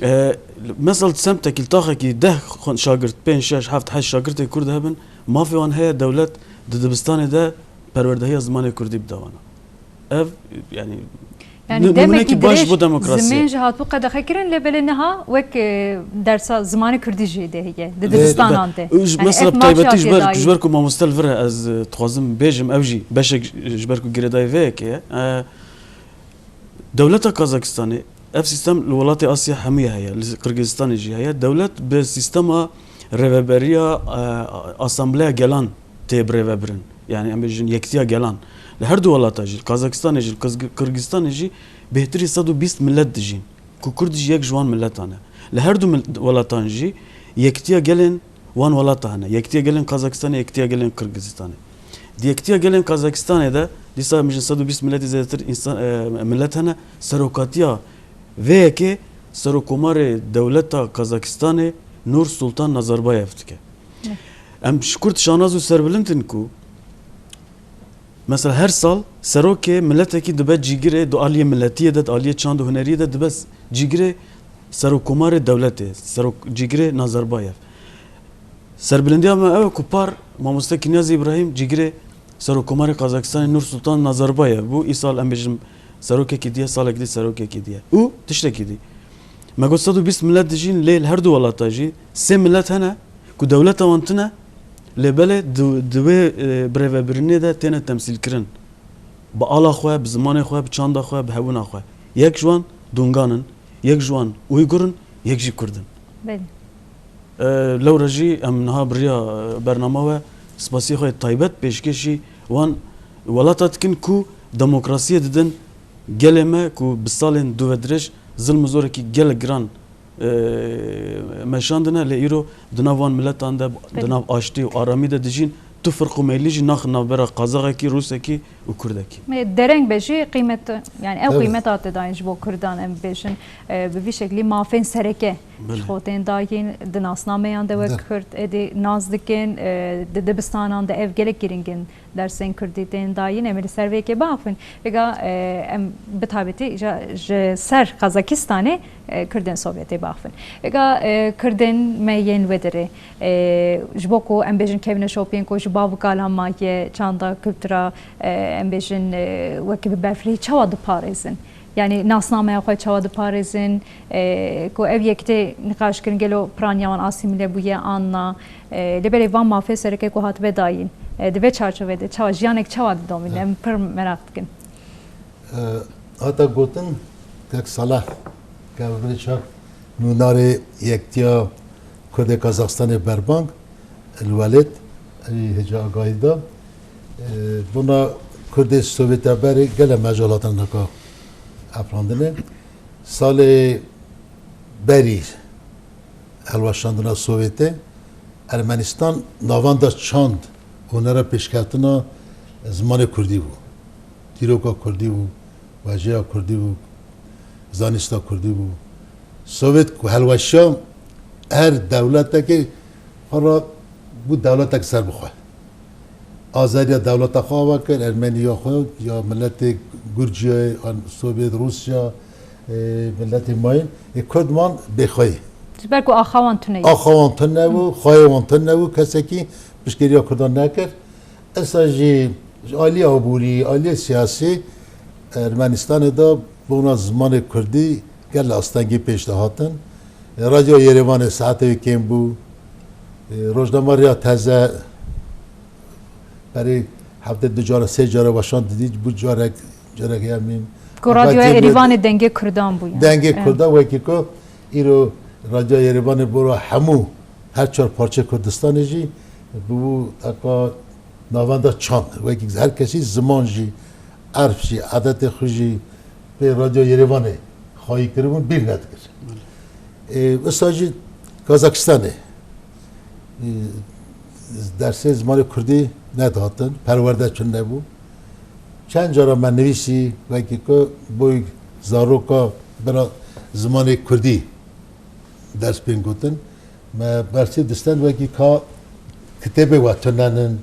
E, mesela semtekî, taxekî deh xwe-, şagirt, pênc, şeş, heft, heşt şagirtê Kurd hebin, mafê wan heye dewlet di dibistanê de perwerdehiya zimanê Kurdî bide wana. Ev, yani, Yani ni-, demekî nimûnekî baş dirêj bo demokrasiyê. Zimên jî hatibû qedexekirin, lê belê niha wek, e, dersa zimanê Kurdî jî dê heye, di Lê dibistanan de. Û ji Yani mesela ev bi taybetî ji ber, dayî. Ji ber ku mamoste li vir e, ez, e, dixwazim bêjim, ew jî beşek ji ber ku girêdayî vê yekê ye. E, Dewleta Kazakistanê, ev sîstem li welatê Asya hemûyê heye, li Qirgizistanê jî heye. Dewlet bi sîstema rêveberiya, e, Asambleya Gelan tê birêvebirin. Yani em bêjin Yekitiya Gelan. Li her du welata jî, li Kazakistanê jî, li Qirg-, Qirgizistanê jî bêhtirî sed û bîst milet dijîn. Ku Kurd jî yek ji wan miletan e. Li her du mil-, welatan jî Yekitiya Gelên wan welata hene. Yekitiya Gelên Kazakistanê, Yekitiya Gelên Qirgizistanê. Di Yekitiya Gelên Kazakistanê de dîsa em ji sed û bîst miletî zêdetir însan, e, milet hene. Serokatiya vê yekê Serokkomarê dewleta Kazakistanê Nur Sultan Nazarbayev dike. Ne. Em ji Kurd şanaz û serbilind in ku Mesela her sal serokê miletekî dibe cîgirê, di aliyê miletiyê de, di aliyê çand û huneriyê de dibe s-, cîgirê serokkomarê dewletê, serok, cîgirê Nazarbayev. Serbilindiya me ew e ku par mamoste Kinyazî Îbrahîm cîgirê serokkomarê Qazakistanê Nur Sultan Nazarbayev bû. Îsal em bêjin serokekî diye, salekî dî serokekî diye. Û tiştekî dî. Me got sed û bîst milet dijîn, lê li her du welata jî sê milet hene ku dewleta wan tune, lê belê di, di wê, e, birêvebirinê de têne temsîlkirin. Bi ala xwe, bi zimanê xwe, bi çanda xwe, bi hebûna xwe. Yek ji wan Dungan in, yek ji wan Uygur in, yek jî Kurd in. Belê. E, lewra jî em niha bi riya, e, bernama we spasiyê xwe yê taybet pêşkêşî wan welata dikin ku demokrasiyê didin gelê me ku bi salên dûvedirêj zilm û zorekî gelek giran, e, meşandine, lê îro di nav wan miletan de, di Belê. nav aştî û aramî de dijîn, tu firq û meylî jî naxin navbera Qazaxekî, Rûsekî û Kurdekî. Ê, dereng be jî qîmet, yani ew Tabii. qîmet hate dayîn ji bo Kurdan, em bêjin, e, bi vî şeklî mafên sereke Belê. ji xwe tên dayîn, di nasnameyan de wek Kurd êdî nas dikin, e, di dibistanan de ev gelek giring in, dersên Kurdî tên dayîn, em ê li ser vê yekê biaxivin. Vêga, e, em bi taybetî ja-, ji ser Qazakistanê, e, Kurdên Sovyetê biaxivin. Vêga, e, Kurdên me yên wê derê, e, ji bo ku em bêjin kevneşopiyên ku ji bav û kalan maye, çanda, kultura, e, em bêjin, e, wekî bi berfirehî çawa diparêzin? Yani nasnameya xwe çawa diparêzin? E, ku ev yek tê niqaş kirin, gelo piraniya wan asîmîle bûye an na? E, lê belê van mafê sereke ku hatibe dayîn, e, di vê çarçovê de çawa, jiyanek çawa didomîne? Em pir meraq dikin. E, hate gotin, kek Saleh, Kevin Çak, nûnerê Yektiya Kurdê Kazaxstanê berbang, El Welêt, ê hêca agahî da. E, bona Kurdê Sovyete berê gele mecalatin naka efrandine. Salê berî helweşandina Sovyetê, Ermenistan navenda çand û hunera pêşketina zimanê Kurdî bû. Dîroka Kurdî bû, wêjeya Kurdî bû, zanista Kurdî bû. Sovyet ku helweşiya, her dewletekê xwe re bû dewletek serbixwe. Azeriya dewleta xwe ava kir, Ermeniya xwe, ya miletê Gurciyê, an Sovyet, Rûsya, e, miletê mayîn, ê Kurd man bêxweyî. Ji ber ku axa wan tune ye. Axa wan tune bû, xweyê wan tune bû, kesekî piştgiriya Kurdan nekir. Esa jî ji alî aborî, alî siyasî Ermenistanê de bona zimanê Kurdî gelek astengî pêş dihatin. E, Radyo Yerevanê saetê wî kêm bû. E, rojnama Riya Teze berê heftê du cara, sê cara weşan didî, bû carek, carek yemîn. Ku Radyoya Êrîvanê dengê Kurdan bû yani. Dengê Kurdan wekî ku îro Radyoya Êrîvanê bora hemû her çar parçeyê Kurdistanê jî bûbû eka navenda çand. Wekî her kesî ziman jî, erf jî, edetê xwe jî pê Radyo Yerevanê xwayî kiribûn, bîr nedikir. Ê, wisa jî Kazakistanê, ê, dersê zimanê Kurdî nedihatin, perwerde çi nebû. Çend cara me nivîsî, wekî ku boy zaroka bira zimanê Kurdî ders bên gotin. Me bersê distend wekî ka kitêbê we tunenin,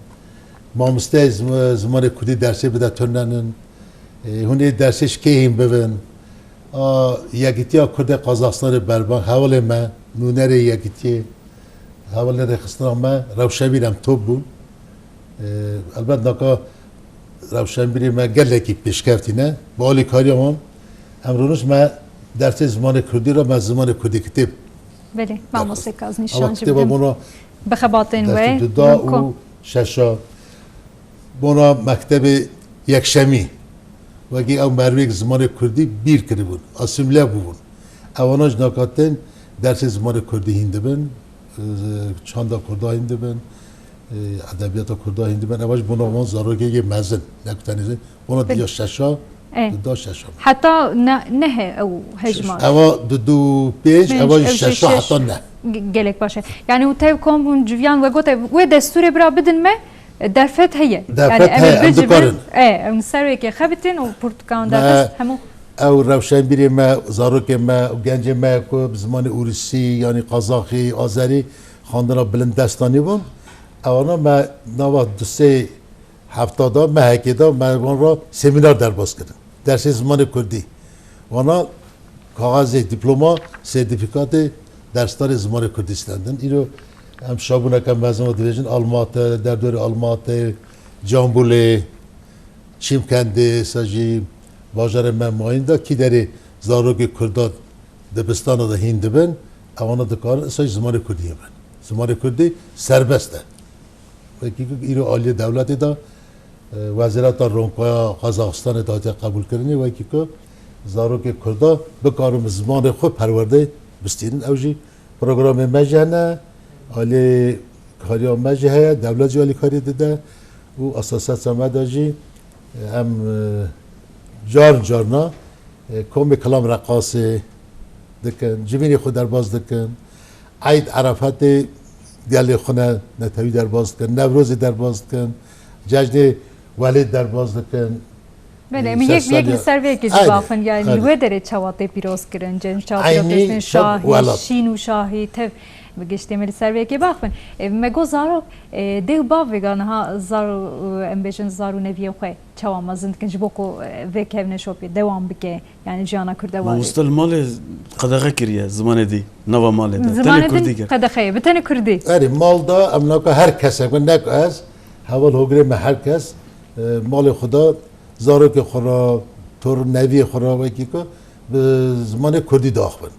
mamosteyê zim-, zimanê kurdî dersê bide tunenin, e, hûn ê dersê ji kê hîn bibin. A, Yekîtiya Kurdê Qazaxstanê berbang, hevalê me, nûnerê Yekîtiyê, hevalê rêxistina me, rewşenbîr em top bûn. E, elbet naka rewşenbîrê me gelekî pêşkevtî ne. Bi alîkariya wan em rûnişt me dersê zimanê kurdî re me zimanê kurdî kitêb Belê, derxist. Mamoste Kazmî Ama şan jî kitêba bidim. Bona Bi xebatên we dest û duda mimkun. Û şeşa bona mektebê yekşemî wekî ew merivêk zimanê kurdî bîr kiribûn, asîmle bûbûn. Ewana ji nakatin dersê zimanê kurdî hîn dibin, e, çanda kurda hîn dibin. Ê, edebiyata kurda hîn dibin, ev ji bona wan zarokê yê mezin, ne ku tenê zin, bona Belê. diya şeşa, Ê. diya şeşa. Heta ne, nehe ew hejmar. Ewa du du pênc, Pênc, ewa ew jî şeşa şeş. Heta ne. Ge-, gelek baş e. Yani û tev kom hûn civiyan we gote, wê destûrê bira bidin me, derfet heye. Derfet Yani em heye, ê em bicivin, dikarin. ê, em ser wê yekê xebitin û pirtûkan Me derfet hemû. Ew rewşenbîrê me, zarokê me û gencê me ku bi zimanê ûrisî, yanî qazaxî, azerî, xwendina bilind dest danîbûn. Ewana me nava du sê hefta de, mehekê de me wan re semînar derbas kirin. Dersê zimanê kurdî. Wana kaxezê, dîploma, sertîfîkatê dersdarê zimanê kurdî stendin. Îro em şabûneke mezin re dibêjin Almatê, derdorê Almatê, Cambûlê, Çîmkendê, sa jî bajarê me mayîn de kî derê zarokê kurda dibistana de hîn dibin, ewana dikarin isa jî zimanê kurdî hîn bin. Zimanê kurdî serbest e. Wekî ku îro aliyê dewletê de, e, Wezareta Ronkaya Qazaxistanê de hatiye qebûlkirinê, wekî ku zarokê kurda bikarin bi zimanê xwe perwerdeyê bistînin. Ew jî programê me jî hene, aliyê kariya me jî heye, dewlet jî alîkarî dide û asasiyeta me de jî, e, em, e, car carna, e, komê kilam reqasê dikin, civînê xwe derbas dikin, Eyd Erefetê gelê xwe ne, netewî derbas dikin, Newrozê derbas dikin, cejnê Welêt derbas dikin. Belê, em yek yek li ser vê yekê jî baxin, yanî wê derê çawa tê pîroz kirin, cejn çawa pîroz dikin, şahî, şîn û şahî, tev bi giştê me li ser vê yekê baxin. E, me got zarok, e, dê û bav vêga niha zar û, e, em bêjin zar û neviyên xwe çawa mezin dikin ji bo ku, e, vê kevne şopê dewam bike, yanî jiyana Kurd de were. Mamoste li malê qedexe kiriye zimanê dî, nava malê de. Tenê kurdî kir. Qedexe ye, bi tenê kurdî. Erê, mal da em naka her kesek, min nek ez, heval hogirê me her kes, e, malê xwe da zarokê xwe re, tor neviyê xwe re wekî ku bi zimanê kurdî diaxivin.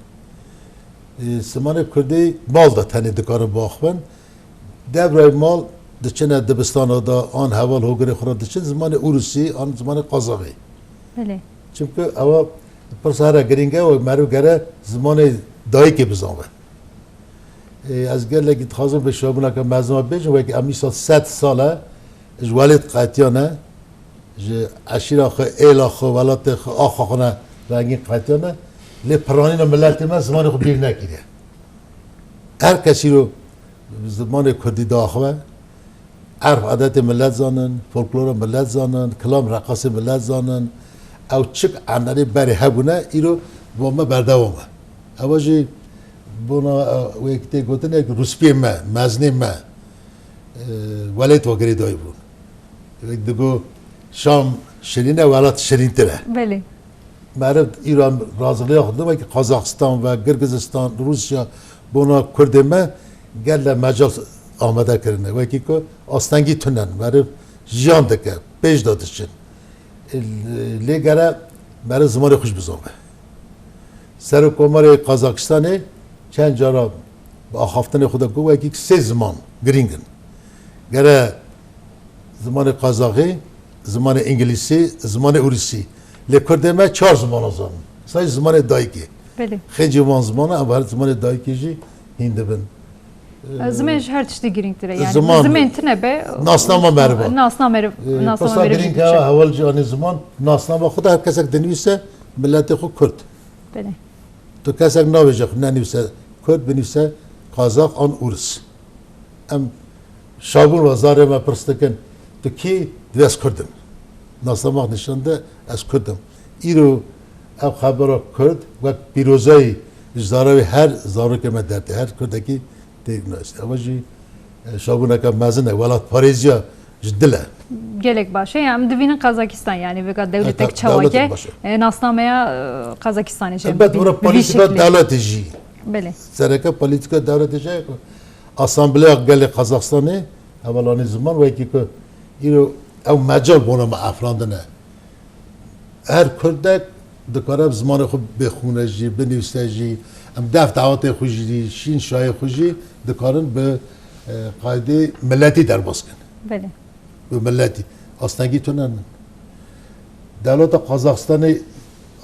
E, zimanê kurdî mal de tenê dikarin biaxivin. Devrayê mal diçine dibistana de, an heval hogirê xwe re diçin zimanê ûrisî, an zimanê qazaxî. Belê. Çimkî ewa pirsa here girîng e û meriv gere zimanê dayikê bizanbe. Ê, ez gelekî dixwazim vê şabûneke mezin bêjim, wekî em îsal sed sal e ji welêt qetiyane, ji eşîra xwe, êla xwe, welatê xwe, axa xwe ne rengîn qetiyane, lê piranîna miletê me zimanê xwe bîr nekiriye. Her kes îro zimanê kurdî diaxive, erf adetê millet zanin, folklora millet zanin, kilam reqasê millet zanin. Ew çik emelê berê hebûne, îro bo me berdewam e. Ewa jî bona, e, wek tê gotin, yek rûspiyê me, mezinê me, e, welêt wa girêdayî bûn. Wek digo, şam şirîn e, welat şirîntir e. Belê. Meriv îro em raziliya xwe didin, wekî Qazaxistan ve Girgizistan, Rûsya, bona Kurdê me gele mecal amade kirine. Wekî ku astengî tune ne, meriv jiyan dike, pêş de diçin. Lê gere meriv zimanê xwe jî bizanbe. Serokkomarê Qazaxistanê çend cara bi axaftinê xwe de got, wekî sê ziman girîng in. Gere zimanê qazaxî, zimanê îngilîzî, zimanê ûrisî. Lê kurdê me çar zimana zanin. Say zimanê dayikê. Belê. Xêncî van zimana, ev her zimanê dayikê jî hîn dibin. Ziman ji her tiştî girîngtir e, yani. Ziman. Ziman tune be, nasnama meriv e. Nasnama meriv, e, nasnama meriv girîng e. Heval cî anî ziman, nasnama xwe de her kesek dinivîse miletê xwe kurd. Belê. Tu kesek navêje xwe nenivîse kurd, binivîse qazax an ûris. Em şabûn ve zarê me pirs dikin, tu kî? Divê ez kurd im. Nasnama nîşan de ez kurd im. Îro ev xebera kurd wek pîrozayî ji zarê wê her zarokê me dertê, her kurdekî tê nas. Ewa jî, e, şabûneke mezin e, welatparêziya ji dil e. Gelek baş e. Em divînin Qazakistan, yani vêga dewletek çawake, e, nasnameya, e, Qazakistanê jî. Elbet, wira polîtîka dewletê jî. Belê. Sereke polîtîka dewletê jî ku Asambleya Gelê Qazaxistanê, hevalanê ziman, wekî ku îro ew mecal bona me eflandine. Her kurdek dikare bi zimanê xwe bixwîne jî, binivîse jî, em def dawetê xwe jî, şîn şayê xwe jî dikarin bi, e, qaydê miletî derbas kin. Belê. Bi miletî. Astengî tune ne. Dewleta Qazaxistanê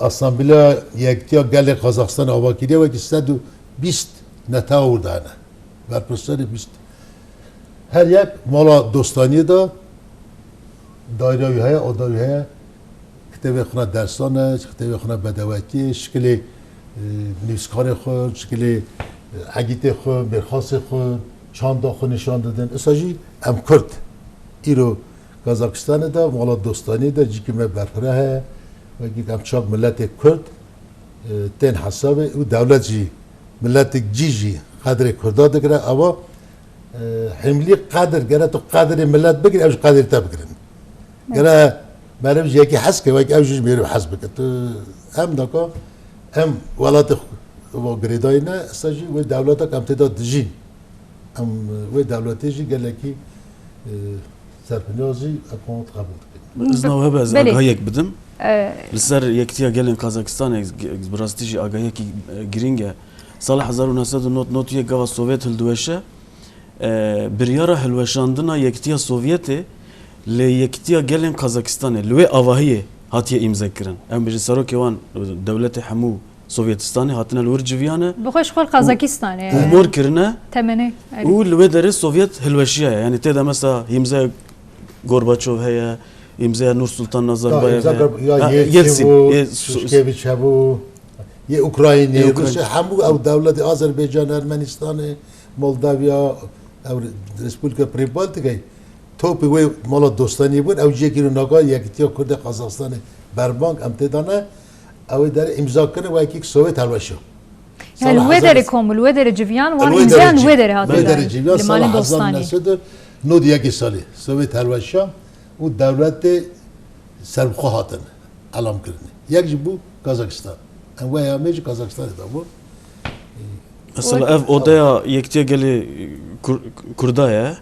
Asambleya Yekitiya Gelê Qazaxistanê ava kiriye, wekî sed û bîst netewa wir de hene. Berpirsiyarê bîst. Her yek mala dostaniyê de daîra wî heye, oda wî heye. Kitêbê xwe ne dersan e, kitêbê xwe ne bedewetiyê, şikilê, e, nivîskarê xwe, şikilê, e, egîtê xwe, mêrxasê xwe, çanda xwe nîşan didin. Isa jî em kurd. Îro Kazakistanê de, mala dostaniyê de cîkî me berfireh heye. Wekî em çak miletê kurd, e, tên hesabê û dewlet jî, miletek cî jî qedrê kurda digire. Ewa, e, himlî qedir, gere tu qedrê milet bigirî, ew jî qedrê te bigirin. Gere meriv ji yekî hez ke, wek ew jî ji mêrv hez bike. Tu em daka, em welatê xwe girêdayî ne, esa jî wê dewleta ke em tê de dijîn. Em wê dewletê jî gelekî, e, serfinyazî, em qebûl dikin. Îzna we hebe, ez agahiyek bidim. Li ser yekitiya gelên Kazakistanê, bi rastî jî agahiyekî, e, girîng e. Sala hezar û neh sed û nod nod yek gava Sovyet hildiweşe, e, biryara hilweşandina yekitiya Sovyetê lê yekitiya gelên Kazakistanê li wê avahiyê hatiye îmzekirin. Em bêjin serokê wan, e, dewletê hemû Sovyetistanê hatine li wir civiyane. Bi xwe ji xwe li Kazakistanê û mor kirine. Temenê, erê. Û li wê derê Sovyet hilweşiyaye. Yanî tê de mesela îmzeya Gorbaçov heye, îmzeya Nur Sultan Nazarbayev heye. Ya Yeltsin, bû, Şuşkeviç hebû, yê Ukraynê, Ukrayna. Rûsya, hemû ew dewletê, Azerbaycan, Ermenistanê, Moldavya, ew Respublika Pribaltikê, topî wê mala dostaniyê bûn, ew cihekî naka yekitiya Kurdê Kazakistanê berbang, em tê de ne, ew ê derê îmza kirin, wekî Sovyet helweşa. Yani li wê derê kom, li wê derê civiyan, wan îmzeyan wê derê hatin. Wê derê civiyan, li malên dostanê. Sala hezar neh sed û nod yekê salê Sovyet helweşa û dewletê serbixwe hatin elam kirinê. Yek jî bû Kazakistan. Em wê hemê ji Kazakistanê de bûn. Mesela ev odeya yekitiya gelê Kur-, Kurda ye.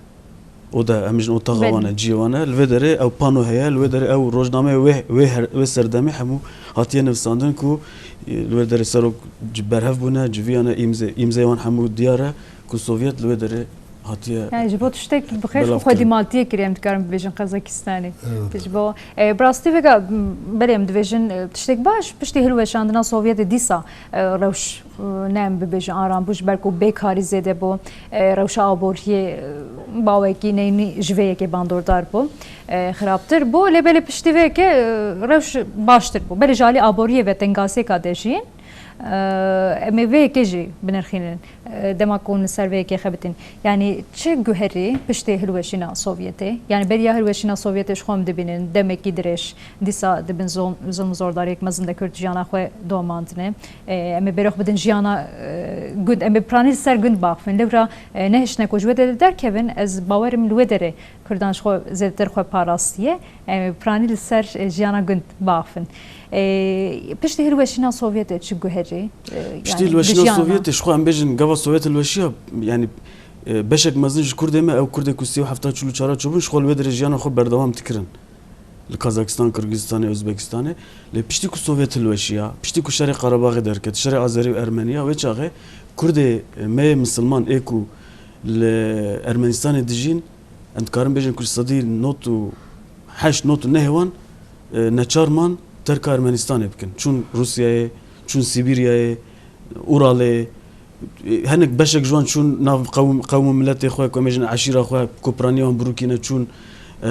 Oda, em jin otaxa wan e, ciyê wan e. Li vê derê ew pano heye, li vê derê ew rojnameyê wê, wê her, wê serdemê hemû hatiye nivîsandin ku, e, li wê derê serok ci-, berhev bûne, civiyane, îmze-, îmzeyê wan hemû diyar e ku Sovyet li wê derê hatiye. Yani ji bo tiştek bi xêr xwe dîmaltiyê kiriye, em dikarin bibêjin Qazakistanê. Evet. Ji bo, e, bi rastî vêga, m, belê em dibêjin, e, tiştek baş, piştî hilweşandina Sovyetê dîsa, e, rewş, e, ne em bibêjin aram bû, ji ber ku bêkarî zêde bû, e, rewşa aboriyê, e, bawekî neynî ji vê yekê bandordar bû, e, xirabtir bû. Lê belê piştî vê yekê, e, rewş baştir bû. Belê ji alî aboriyê ve tengasêka de jî, e, em ê vê yekê jî binirxînin. E, dema ku hûn li ser vê yekê xebitin. Yanî çi guherî piştê hilweşîna Sovyetê? Yanî beriya hilweşîna Sovyetê ji xwe em dibînin, demekî dirêj, dîsa di bin zol-, zilm û zordariyek mezin de Kurd jiyana xwe domandine. E, em ê bêrox bidin jiyana, e, gund, em ê piranî li ser gund baxivin. Lewra, e, nehiştine ku ji wê derê derkevin, ez bawerim li wê derê Kurdan ji xwe zêdetir xwe parastiye. Em ê piranî li ser, e, jiyana gund baxivin. E, piştî hilweşîna Sovyetê çi guherî, e, piştî yani hilweşîna jiyana? Sovyetê ji xwe em bêjin gava Sovyet hilweşiya, yani, e, beşek mezin ji Kurdê me, ew Kurdê ku sî û hefta çil û çara çûbûn, ji xwe li wê derê jiyana xwe berdewam dikirin. Li Kazakistan, Qirgizistanê, Ozbekistanê. Lê piştî ku Sovyet hilweşiya, piştî ku şerê Qarabaxê derket, şerê Azerî û Ermeniya, wê çaxê Kurdê, e, me yê misilman ê ku li Ermenistanê dijîn, em dikarin bêjin ku ji sedî nod û heşt nod û neh wan, e, neçar man terka Ermenistanê bikin. Çûn Rûsyayê, çûn Sîbîryayê, Uralê, e, hinek beşek ji wan çûn nav qewm, qewm û miletê xwe, ku em bêjin eşîra xwe, ku piraniya wan birûkîne çûn, e,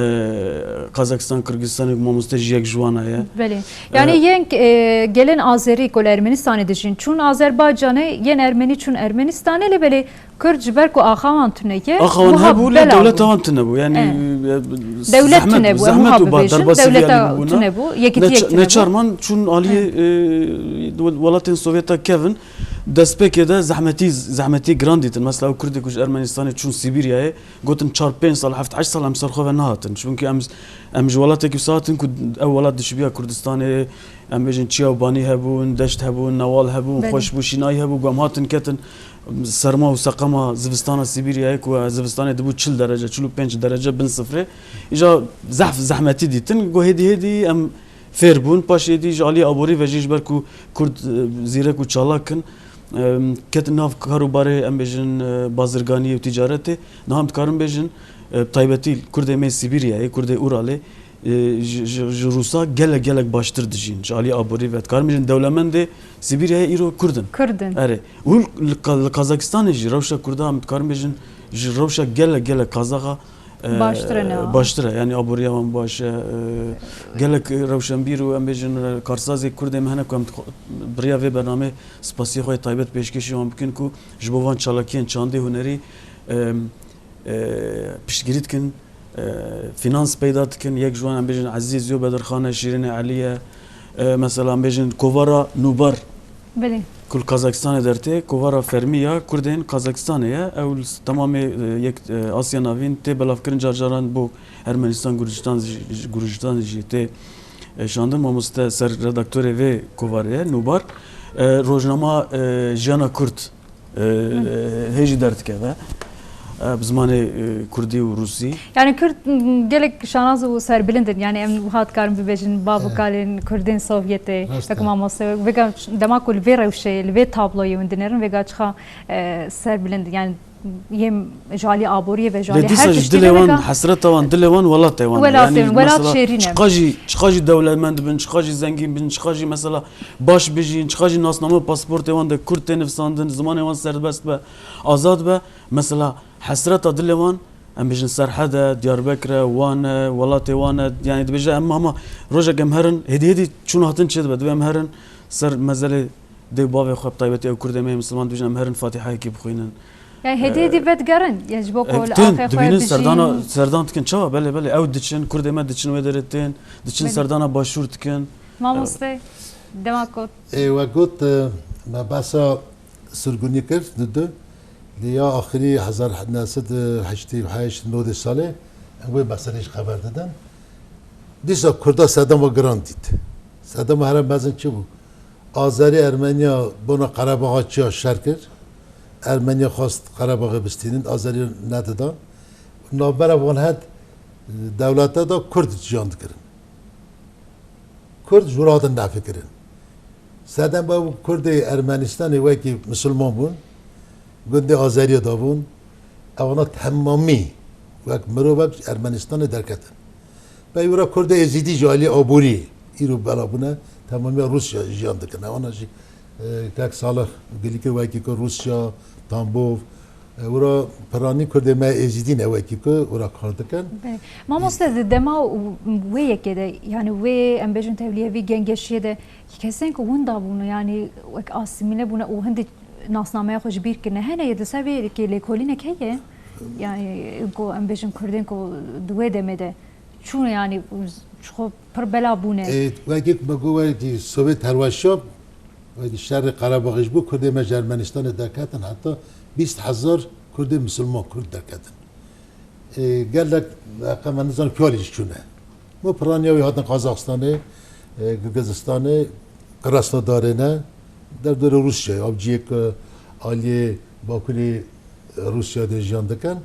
Kazakistan, Qirgizistanê, ku mamoste jî yek ji wan heye. Belê. E, yani yên, e, gelên Azerî ku li Ermenistanê dijîn çûn Azerbaycanê, yên Ermenî çûn Ermenistanê, lê belê Kurd ji ber ku axa wan tune ye, axa wan hebû, lê dewleta wan tune bû. Yani, e, dewlet tune bû, em wiha bibêjin, dewleta tune bû, yekîtiyek tune bû. Neçar man çûn aliyê, e, welatên Sovyeta kevin, destpêkê de zehmetî, zehmetî giran dîtin. Mesela ew Kurdê ku ji Ermenistanê çûn Sîbîryayê, gotin çar pênc sal, heft heşt sal em ser xwe ve nehatin. Çimkî em, em ji welatekî wisa hatin ku ew welat dişibiya Kurdistanê, em bêjin çiya û banî hebûn, deşt hebûn, newal hebûn, xweş bû, şînayî hebû, ku em hatin ketin serma û seqema zivistana Sîbîryayê ku zivistanê dibû çil derece, çil û pênc derece bin sifrê. Îja zehf zehmetî dîtin, ku hêdî hêdî em fêr bûn. Paşê dî ji alî aborî ve jî ji ber ku Kurd, e, zîrek û çalak in, e, ketin nav kar û barê, em bêjin, e, bazirganiyê û ticaretê. Niha em dikarin bêjin, e, bi taybetî Kurdê me Sîbîryayê, Kurdê Uralê, e, ji, ji, ji Rûsa gelek, gelek baştir dijîn. Ji alî aborî ve dikarin bêjin dewlemendê Sîbîryayê îro Kurd in. Kurd in. Erê. Û li Ka-, li Kazakistanê jî rewşa Kurda em dikarin bêjin ji rewşa gelek, gelek Kazaxa, e, baştir e, niha. Baştir e. Yani aboriya wan baş e. E, gelek rewşenbîr û em bêjin, e, karsazê Kurdê me hene ku em dixwe-, bi riya vê bernameyê spasiya xwe yê taybet pêşkêşî wan bikin ku ji bo van çalakiyên çandê hunerî, e, e, piştgirî dikin, e, finans peyda dikin. Yek ji wan em bêjin Ezîz Yo Bedirxan e, Şîrînê Elî ye. E, mesela em bêjin kovara Nûbar. Belê. Ku li Kazakistanê dertê, kovara fermî ya Kurdên Kazakistanê ye. Ew li s-, temamê, e, yek, e, Asya Navîn tê belavkirin, car caran bo Ermenistan, Gurcistan jî, Gurcistan jî tê, e, şandin. Mamoste ser redaktorê vê kovarê ye, Nûbar. E, rojnama, e, Jiyana Kurd, e, hê jî derdikeve. e, bi zimanê, e, kurdî û rûsî. Yani Kurd, m, gelek şanaz û serbilind in. Yani em wiha dikarin bibêjin, bav û kalên Kurdên Sovyetê, Rast e. Wek mamoste, vêga dema ku li vê rewşê, li vê tabloyê hûn dinêrin, vêga çiqa, e, serbilind in. Yani yêm ji alî aboriyê ve ji alî her tiştî ve vêga. Lê dîsa jî dilê wan, hesreta wan, dilê wan welatê wan e. Welatê wan, welat şêrîn e. Çiqa jî, çiqa jî dewletmend bin, çiqa jî zengîn bin, çiqa jî mesela baş bijîn, çiqa jî nasname û pasportê wan de kurd tê nivîsandin, zimanê wan serbest be, azad be. Mesela hesreta dilê wan, em bêjin Serhed e, Diyarbekir e, Wan e, welatê wan e. Yani dibêje em hema rojek em herin, hêdî hêdî çûn hatin çêdibe. Dibê em herin ser mezelê dê û bavê xwe, bi taybetî ew kurdê me yê misilman dibêjin em herin Fatîhayekî bixwînin. Yani hêdî hêdî vedigerin. Ya ji bo ku li axê xwe dibînin, serdana, serdan dikin. Çawa? Belê, belê. Ew diçin, kurdê me diçin wê derê tên, diçin serdana başûr dikin. Mamoste, dema ku. Ê, we got, e, me behsa sirgûnî kir, di du. Lê ya axirî hezar neh sed û heştê û heşt nodê salê, em wê meselê ji xeber didin. Dîsa Kurda sedema giran dît. Sedema here mezin çi bû? Azerî Ermeniya bona Qerebaxa çiya şer kir. Ermeniya xwest Qerebaxê bistînin, Azerî nedidan. Navbera van her dewlete de Kurd jiyan dikirin. Kurd ji wir hatin nefîkirin. Sedema ew Kurdê Ermenistanê wekî misilman bûn, gundê Azeriya de bûn, ewana temamî wek mirovek ji Ermenistanê derketin. Pey wira Kurdê Êzîdî ji alî aborî îro bela bûne, temamiya Rûsya jiyan dikin. Ewana jî, e, kek Salih gilî kir wekî ku Rûsya, Tambov, e, wira piranî Kurdê me Êzîdî ne wekî ku wira kar dikin. Belê. Mamoste, di dema wê yekê de, yani wê, em bêjin, tevliyê vî gengeşiyê de, kesên ku winda bûne, yani wek asîmîle bûne û hindî nasnameya xwe ji bîr kirine, hene yê di ser vê yekê lêkolînek heye? Yani ku em bêjin Kurdên ku di wê demê de çûne, yani ji xwe pir bela bûne. E, wekî me got, wekî Sovyet herweşa, wekî şerê Qerebaxê ji bo Kurdê me ji Ermenistanê derketin, heta bîst hezar Kurdê misilman Kurd derketin. E, gelek, heqa me nizanim kî alî jî çûne. Bo piraniya wî hatin Qazaxistanê, e, Girgizistanê, Krasnodarê ne, derdorê Rûsyayê, avciyê ku aliyê Bakurê Rûsya de jiyan dikin.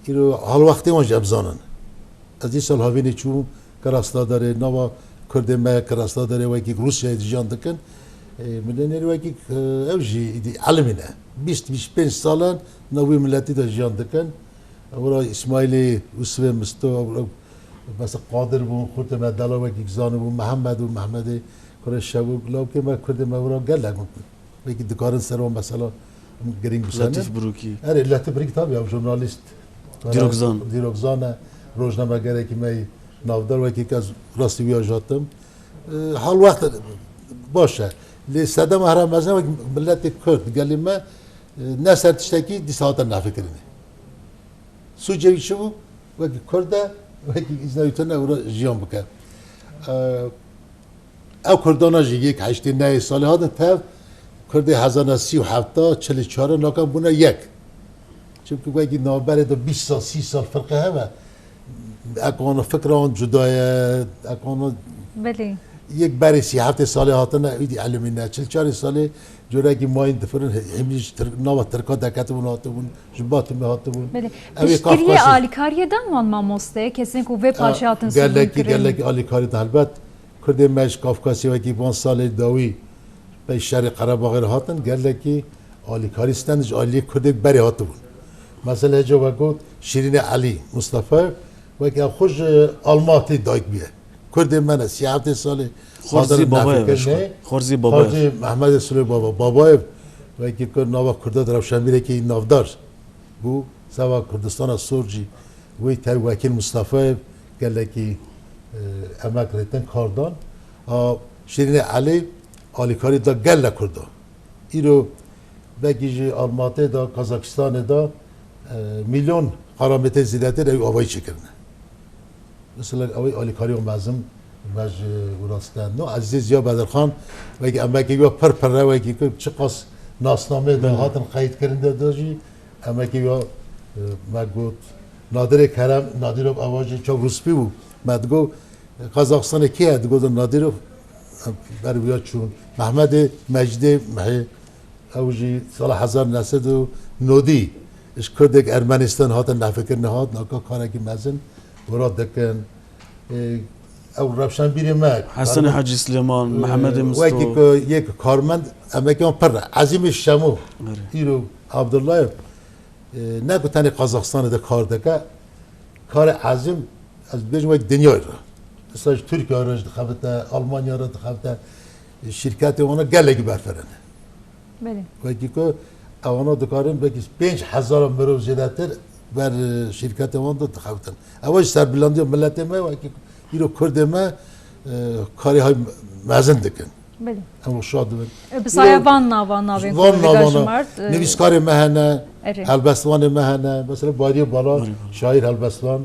Îro halwextê wan jî em zanin. Ez îsal havînê çûm Krasnodarê, nava Kurdê me Krasnodarê wekî Rûsyayê de jiyan dikin. E, min ê nêrî wekî, e, ew jî îdî elimî ne. Bîst, bîst pênc sal in nav wî miletî de jiyan dikin. Wira Îsmaîlê Yûsifê Misto, ew, ew, mesela Qadir bûn, xurtê me Dela wekî zanibûn, Mihemed û Mihemedê kurê Şevûk, lawkê me, Kurdê me wira gelek bûn. Belkî dikarin ser wan mesela em girîng bisenin. Letîf Birûkî. Erê, Letîf Birûkî tabii, ew jurnalîst. Dîrokzan. Dîrokzan e, rojnamegerekî me yî navdar, wekî ez rastî wî ya jatim. E, hal wext baş e. Lê sedema here mezin wekî miletê Kurd, gelê me, e, ne ser tiştekî dîsa hate nefikirinê. Sûcê wî çi bû? Wekî Kurd e, wekî îzna wî tune ewro jiyan bike. E, ew Kurdana jî yek heştê nehê salê hatin tev, Kurdê hezar neh sed û hefta, çil û çar nakan bûne yek. Çimkî wekî navberê de bîst sal, sî sal firqe hebe, ekana fikra wan cuda ye, ekana Belê. Yek berê sî heftê salê hatine, îdî elimîne. Çil çarê salê corekî mayîn difirin, hê-, hêmî ji Tirk-, nava Tirka derketibûn, hatibûn, ji Batumê hatibûn. Belê. Ew ê Piştgiriyê kafkasî. Alîkariyê dan wan mamoste, kesên ku vê paşê hatin sirgûn kirin. Gelekî, gelekî alîkarî de helbet. Kurdê me ji Kafkasê wekî van salê dawî pey şerê Qerebaxê re hatin, gelekî alîkarî sten ji aliyê Kurdê berê hatibûn. Mesela hêca we got Şîrînê Elî Mustafa, wekî ew xwe ji Almatê dayik bûye. Kurdê me ne, sî heftê salê Xorzî hazir babayev e ji xwe. Nafikirine. Xorzî babayev. Xorcê Mehmedê Sulê Baba. Babayev wekî ku nava Kurda di rewşenbîrekî navdar bû, seva Kurdistana Sor jî wê tev Wekîl Mustafayev gelekî, e, emek rêtin kar dan. A Şîrînê Elî alîkarî da gelek Kurda. Îro belkî ji Almatê de, Kazakistanê de, e, milyon qarametrê zêdetir ew avayî çêkirine. Mesela ew ê alîkarî û mezin me ji wira stendiyo. Ezîzê Ziya Bedirxan, wekî emekê wî ya pir pir e, wekî ku çiqas nasnameyê de Belê. Hatin qeydkirin de, de jî emekê wî ya, e, me got. Nadirê Kerem, Nadirov ewa jî çav rûspî bû. Me digot, Qazaxistanê kê ye? Digot Nadirov, e, ber wî ya çûn. Mehmedê Mecîdê Mihê, ew jî sala hezar neh sed û nodî Ji Kurdek Ermenistan hatin lehfekirine hat, naka karekî mezin wira dikin. Ê, ew rewşenbîrê me, Hesenê Hecî Silêman, Mehemedê Misto. Wekî ku yek karmend, emek wan pir e. Ezîmê Şemo, Erê. îro Abdullayev, ê, ne ku tenê Qazaxistanê de kar dike, karê ezîm, ez dibêjim wek dinyayê re. Mesela ji Tirkiye re jî dixebite, Almanya re dixebite, şîrketê wana gelekî berfireh in. Belê. Wekî ku ewana dikarin belkî pênc hezara mirov zêdetir ber, e, şîrketê wan de dixebitin. Ewa jî serbilandiya miletê me, wekî ku îro Kurdê me, e, karê hay mezin dikin. Belê. Em şad dibin. E, bi saya van navan navên ku vegajimart, e, nivîskarê me hene, Erê. helbestvanê me hene, mesela Bariyê Balan, Bariyê Balan. şaîr helbestvan.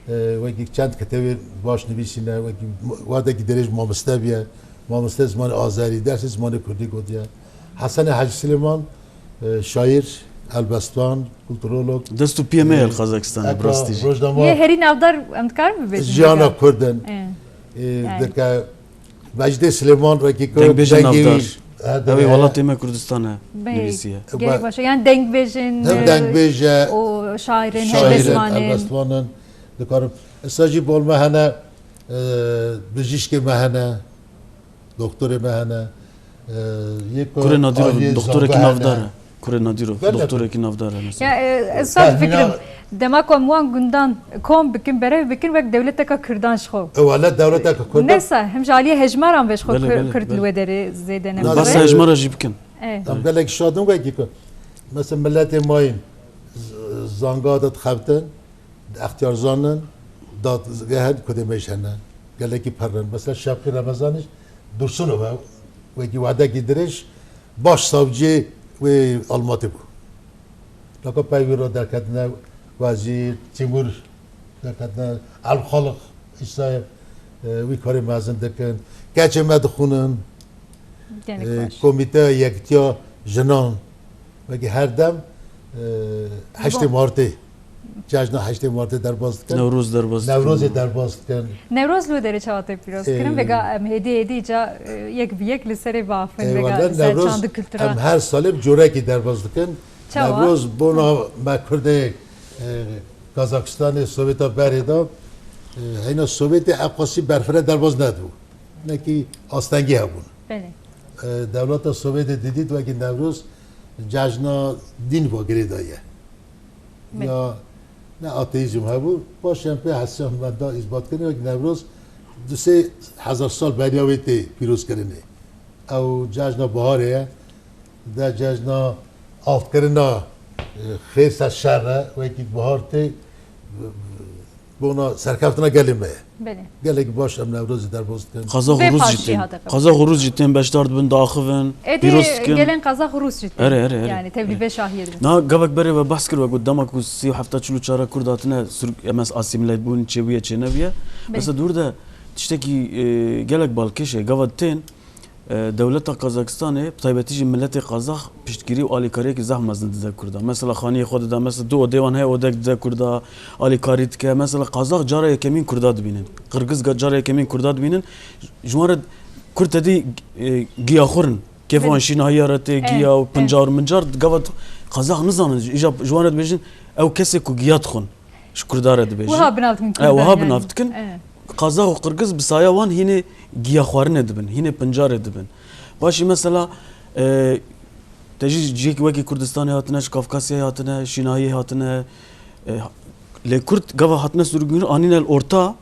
E, wekî çend kitêbê baş nivîsîne, wekî wadekî dirêj mamoste bûye, mamoste zimanê azerî, dersê zimanê kurdî gotiye. Hesenê Hecî Silêman, e, şaîr, helbestvan, kulturolog. Dest û piyê me ye li Qazaxistanê, bi rastî jî. Yê herî navdar em dikarin bibêjin? Jiyana Kurd in. E, E, yani. Dike Mecdê Silêman wekî ku Dengbêjê navdar. Ew ê welatê me Kurdistan e, Bey, nivîsiye. Gelek baş e. Yani dengbêjin, Hem e, dengbêj e, û şairên, şairên, helbestvanên. helbestvanên. Dikarim. Esa jî bol me hene, e, bijîşkê me hene, doktorê me hene, e, yê ku Kurê Nadîrov, aliyê doktorekî zango navdar hene. e. Kurê Nadîrov, Gelek. doktorekî navdar e mesela. Ya, e, ez Tahmîna sadece fikrim, dema ku em wan gundan kom bikin, berev bikin, wek dewleteka Kurdan ji xwe. E, wele dewleteka Kurdan. Neyse, hem ji aliyê hejmaran ve ji xwe Belê, Kur-, belê, Kurd li belê. wê derê zêde Em nebûye. Behsa hejmara jî bikin. E. Em gelek şadin wekî ku. Mesela miletê mayîn z-, zanga de dixebtin, extiyarzan in, dadgeh in, Kurdê me jî hene. Gelekî pir in. Mesela Şevqî Remezanî Dursunov e, wekî wadekî dirêj baş savciyê wê Almatê bû. Naka pey wî re derketine wezîr, Timur derketine, Elxaliq, îsa, e, wî karê mezin dikin. Keçê me dixwînin. Gelek E, baş. Komîteya Yekitiya Jinan, wekî her dem, e, heştê Martê, cejna heştê Martê derbas dikin. Newroz derbas dikin. Newrozê derbas dikin. Newroz li wê derê çawa tê pîroz kirin? E, Vêga em hêdî hêdî ca, e, yek bi yek li serê biafin, e, vêga wele li ser Newroz çand û kultura. Em her salê bi corekî derbas dikin. Çawa? Newroz bona me Kurdê, e, Kazakistanê, Sovêta berê de, e, heyna Sovêtê ew qasî berfireh derbas nedibû. Hinekî astengî hebûn. Belê. E, dewleta Sovêtê didît wekî Newroz cejna dîn va girêdaye. Belê. Ya ne ateîzm hebû, paşê em pê hesiyan me da îsbat kirin wekî Newroz du sê hezar sal beriya wê tê pîrozkirinê. Ew cejna biharê ye, de cejna avkirina, e, xêr ser şer e, wekî bihar tê, bona serkeftina gelê me ye. Belê. Gelek baş em Newrozê derbas dikin. Qazax û Rûs jî tên. Qazax û Rûs jî tên beşdar dibin, diaxivin, Êdî pîroz dikin. Gelên Qazax û Rûs jî tên. Erê, erê, erê. Yani tevlî vê şahiyê dibin. Niha gevek berê we behs kir, we got dema ku sî û hefta çil û çar Kurd hatine Sûr-, em ez asîmle bûn, çêbûye, çênebûye. Belê. Mesela dûr de tiştekî, e, gelek balkêş e, gava tên, E, dewleta Kazakistanê, bi taybetî jî miletê Qazax piştgirî û alîkariyekî zehf mezin dide Kurdan. Mesela xaniyê xwe dide, mesela du odê wan heye, odek dide Kurda, alîkarî dike. Mesela Qazax cara yekemîn Kurda dibînin. Qirgiz ga-, cara yekemîn Kurda dibînin. Ji wan re Kurd tedî, e, giyaxwar in. Kêfa wan şînahiya re tê, giya û pincar û mincar, gava Qazax nizanin. Îja ji wan re dibêjin, ew kesê ku giya dixwin. Ji Kurda re dibêjin. Wiha bi nav dikin Kurdan, e, wiha bi nav dikin. E. Qazax û Qirgiz bi saya wan hînê giyaxwarinê dibin, hînê pincarê dibin. Paşî mesela, e, te jî cihek wekî Kurdistanê hatine, ji Kafkasyayê hatine, Şînahiyê hatine. E, lê Kurd gava hatine Sûrgûnî anîne li orta,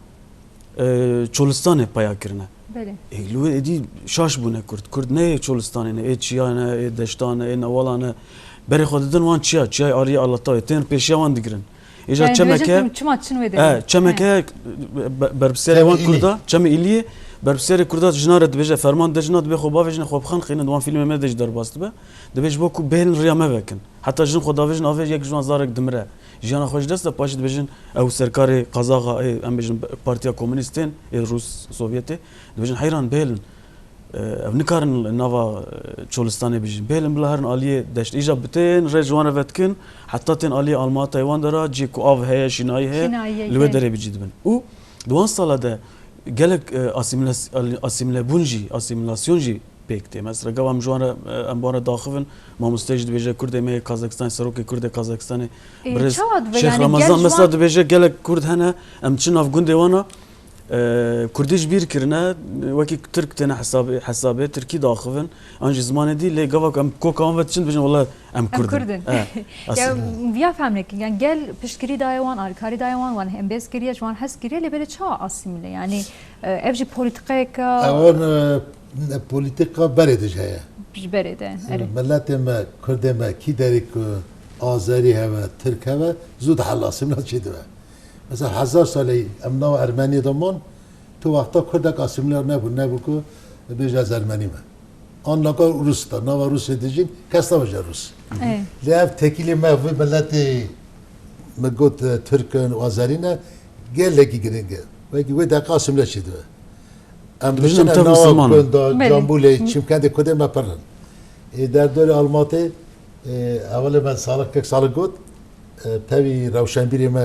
e, Çolistanê peya kirine. Belê. E, li wê êdî şaş bûne Kurd. Kurd ne yê Çolistanê ne, ê çiya ne, ê deşta ne, ê newala ne. Berê xwe didin wan çiya, çiyayê Ariyê Alatawê. Tên pêşiya wan digirin. Êja çemeke, çima çin wê derê? E, çemeke be-, be-, berpirsiyarê wan Kurda, Çemê Îliyê, berpirsiyarê Kurda jina re dibêje, ferman de jina dibê xwe bavêjine, xwe bixin, xînin, di wan fîlmê me de jî derbas dibe. Dibê ji bo ku bêhêlin riya me vekin. Heta jin xwe davêjin avê, yek ji wan zarek dimire. Jiyana xwe ji dest de, paşê dibêjin ew serkarê qazaxa, ê, em bêjin partiya komûnîstên, ê Rûs, Sovyetê, dibêjin heyran bêhêlin. E, ev nikarin nava, e, Çolistanê bijîn. Bêhêlin bila herin aliyê deşt. Îja bi tên rê ji wan re vedikin, heta tên aliyê Almatayê wan de ra, cihê ku av heye, şînayî heye, li wê derê bi cî dibin. Û di wan sala de gelek, e, asîmilas-, asîmilebûn jî, asîmilasyon jî pêk tê. Mesela gava em ji wan re, e, em bi wan re daxivin, mamoste jî dibêje Kurdê me yê Kazakistanê, serokê Kurdê Kazakistanê, Ê, birêz çawa dibe? Şêx Yani Remezan gel ji mesela wan dibêje gelek Kurd hene, em çi nav gundê wan a, e, Kurdî ji bîr kirine, wekî Tirk têne hesabê, hesabê Tirkî daxivin, an jî zimanê dî, lê gava ku em koka wan ve diçin dibêjin, wele em Em Kurd in. Kurd in. E, Ya, aslında. Viya fehm nekin. Yani gel piştgirî daye wan, alîkarî daye wan, wan hembêz kiriye, ji wan hez kiriye, lê belê çawa asîmîle? Yani, e, ev jî polîtîkayeke Ewan, e, polîtîka berê de jî heye. Ji berê de, erê. Miletê me, Kurdê me, kî derê ku Azerî heve, Tirk heve, zû dihela asîmîle çêdibe. Mesela hezar salî em nava Ermeniyê de man, tu wexta Kurdek asîmîle nebû, nebû ku bêje ez Ermenî me. An naka Rûs de, nava Rûsê dijîn, kes nabêje Rûs. Ê. Lê ev tekîlê me vê miletê, me got, e, Tirk in û Azerî ne, gelekî giring e. Wekî wê deqa asîmîle çêdibe. Em Dibêjin em diçine tev nava Misliman in. Gunda, Belê. Cambûlê, Hı. Çîmkendê Kurdê me pir in. Ê, derdorê Almatê, ê, ewilê me salik, kek salik got, e, tevî rewşenbîrê me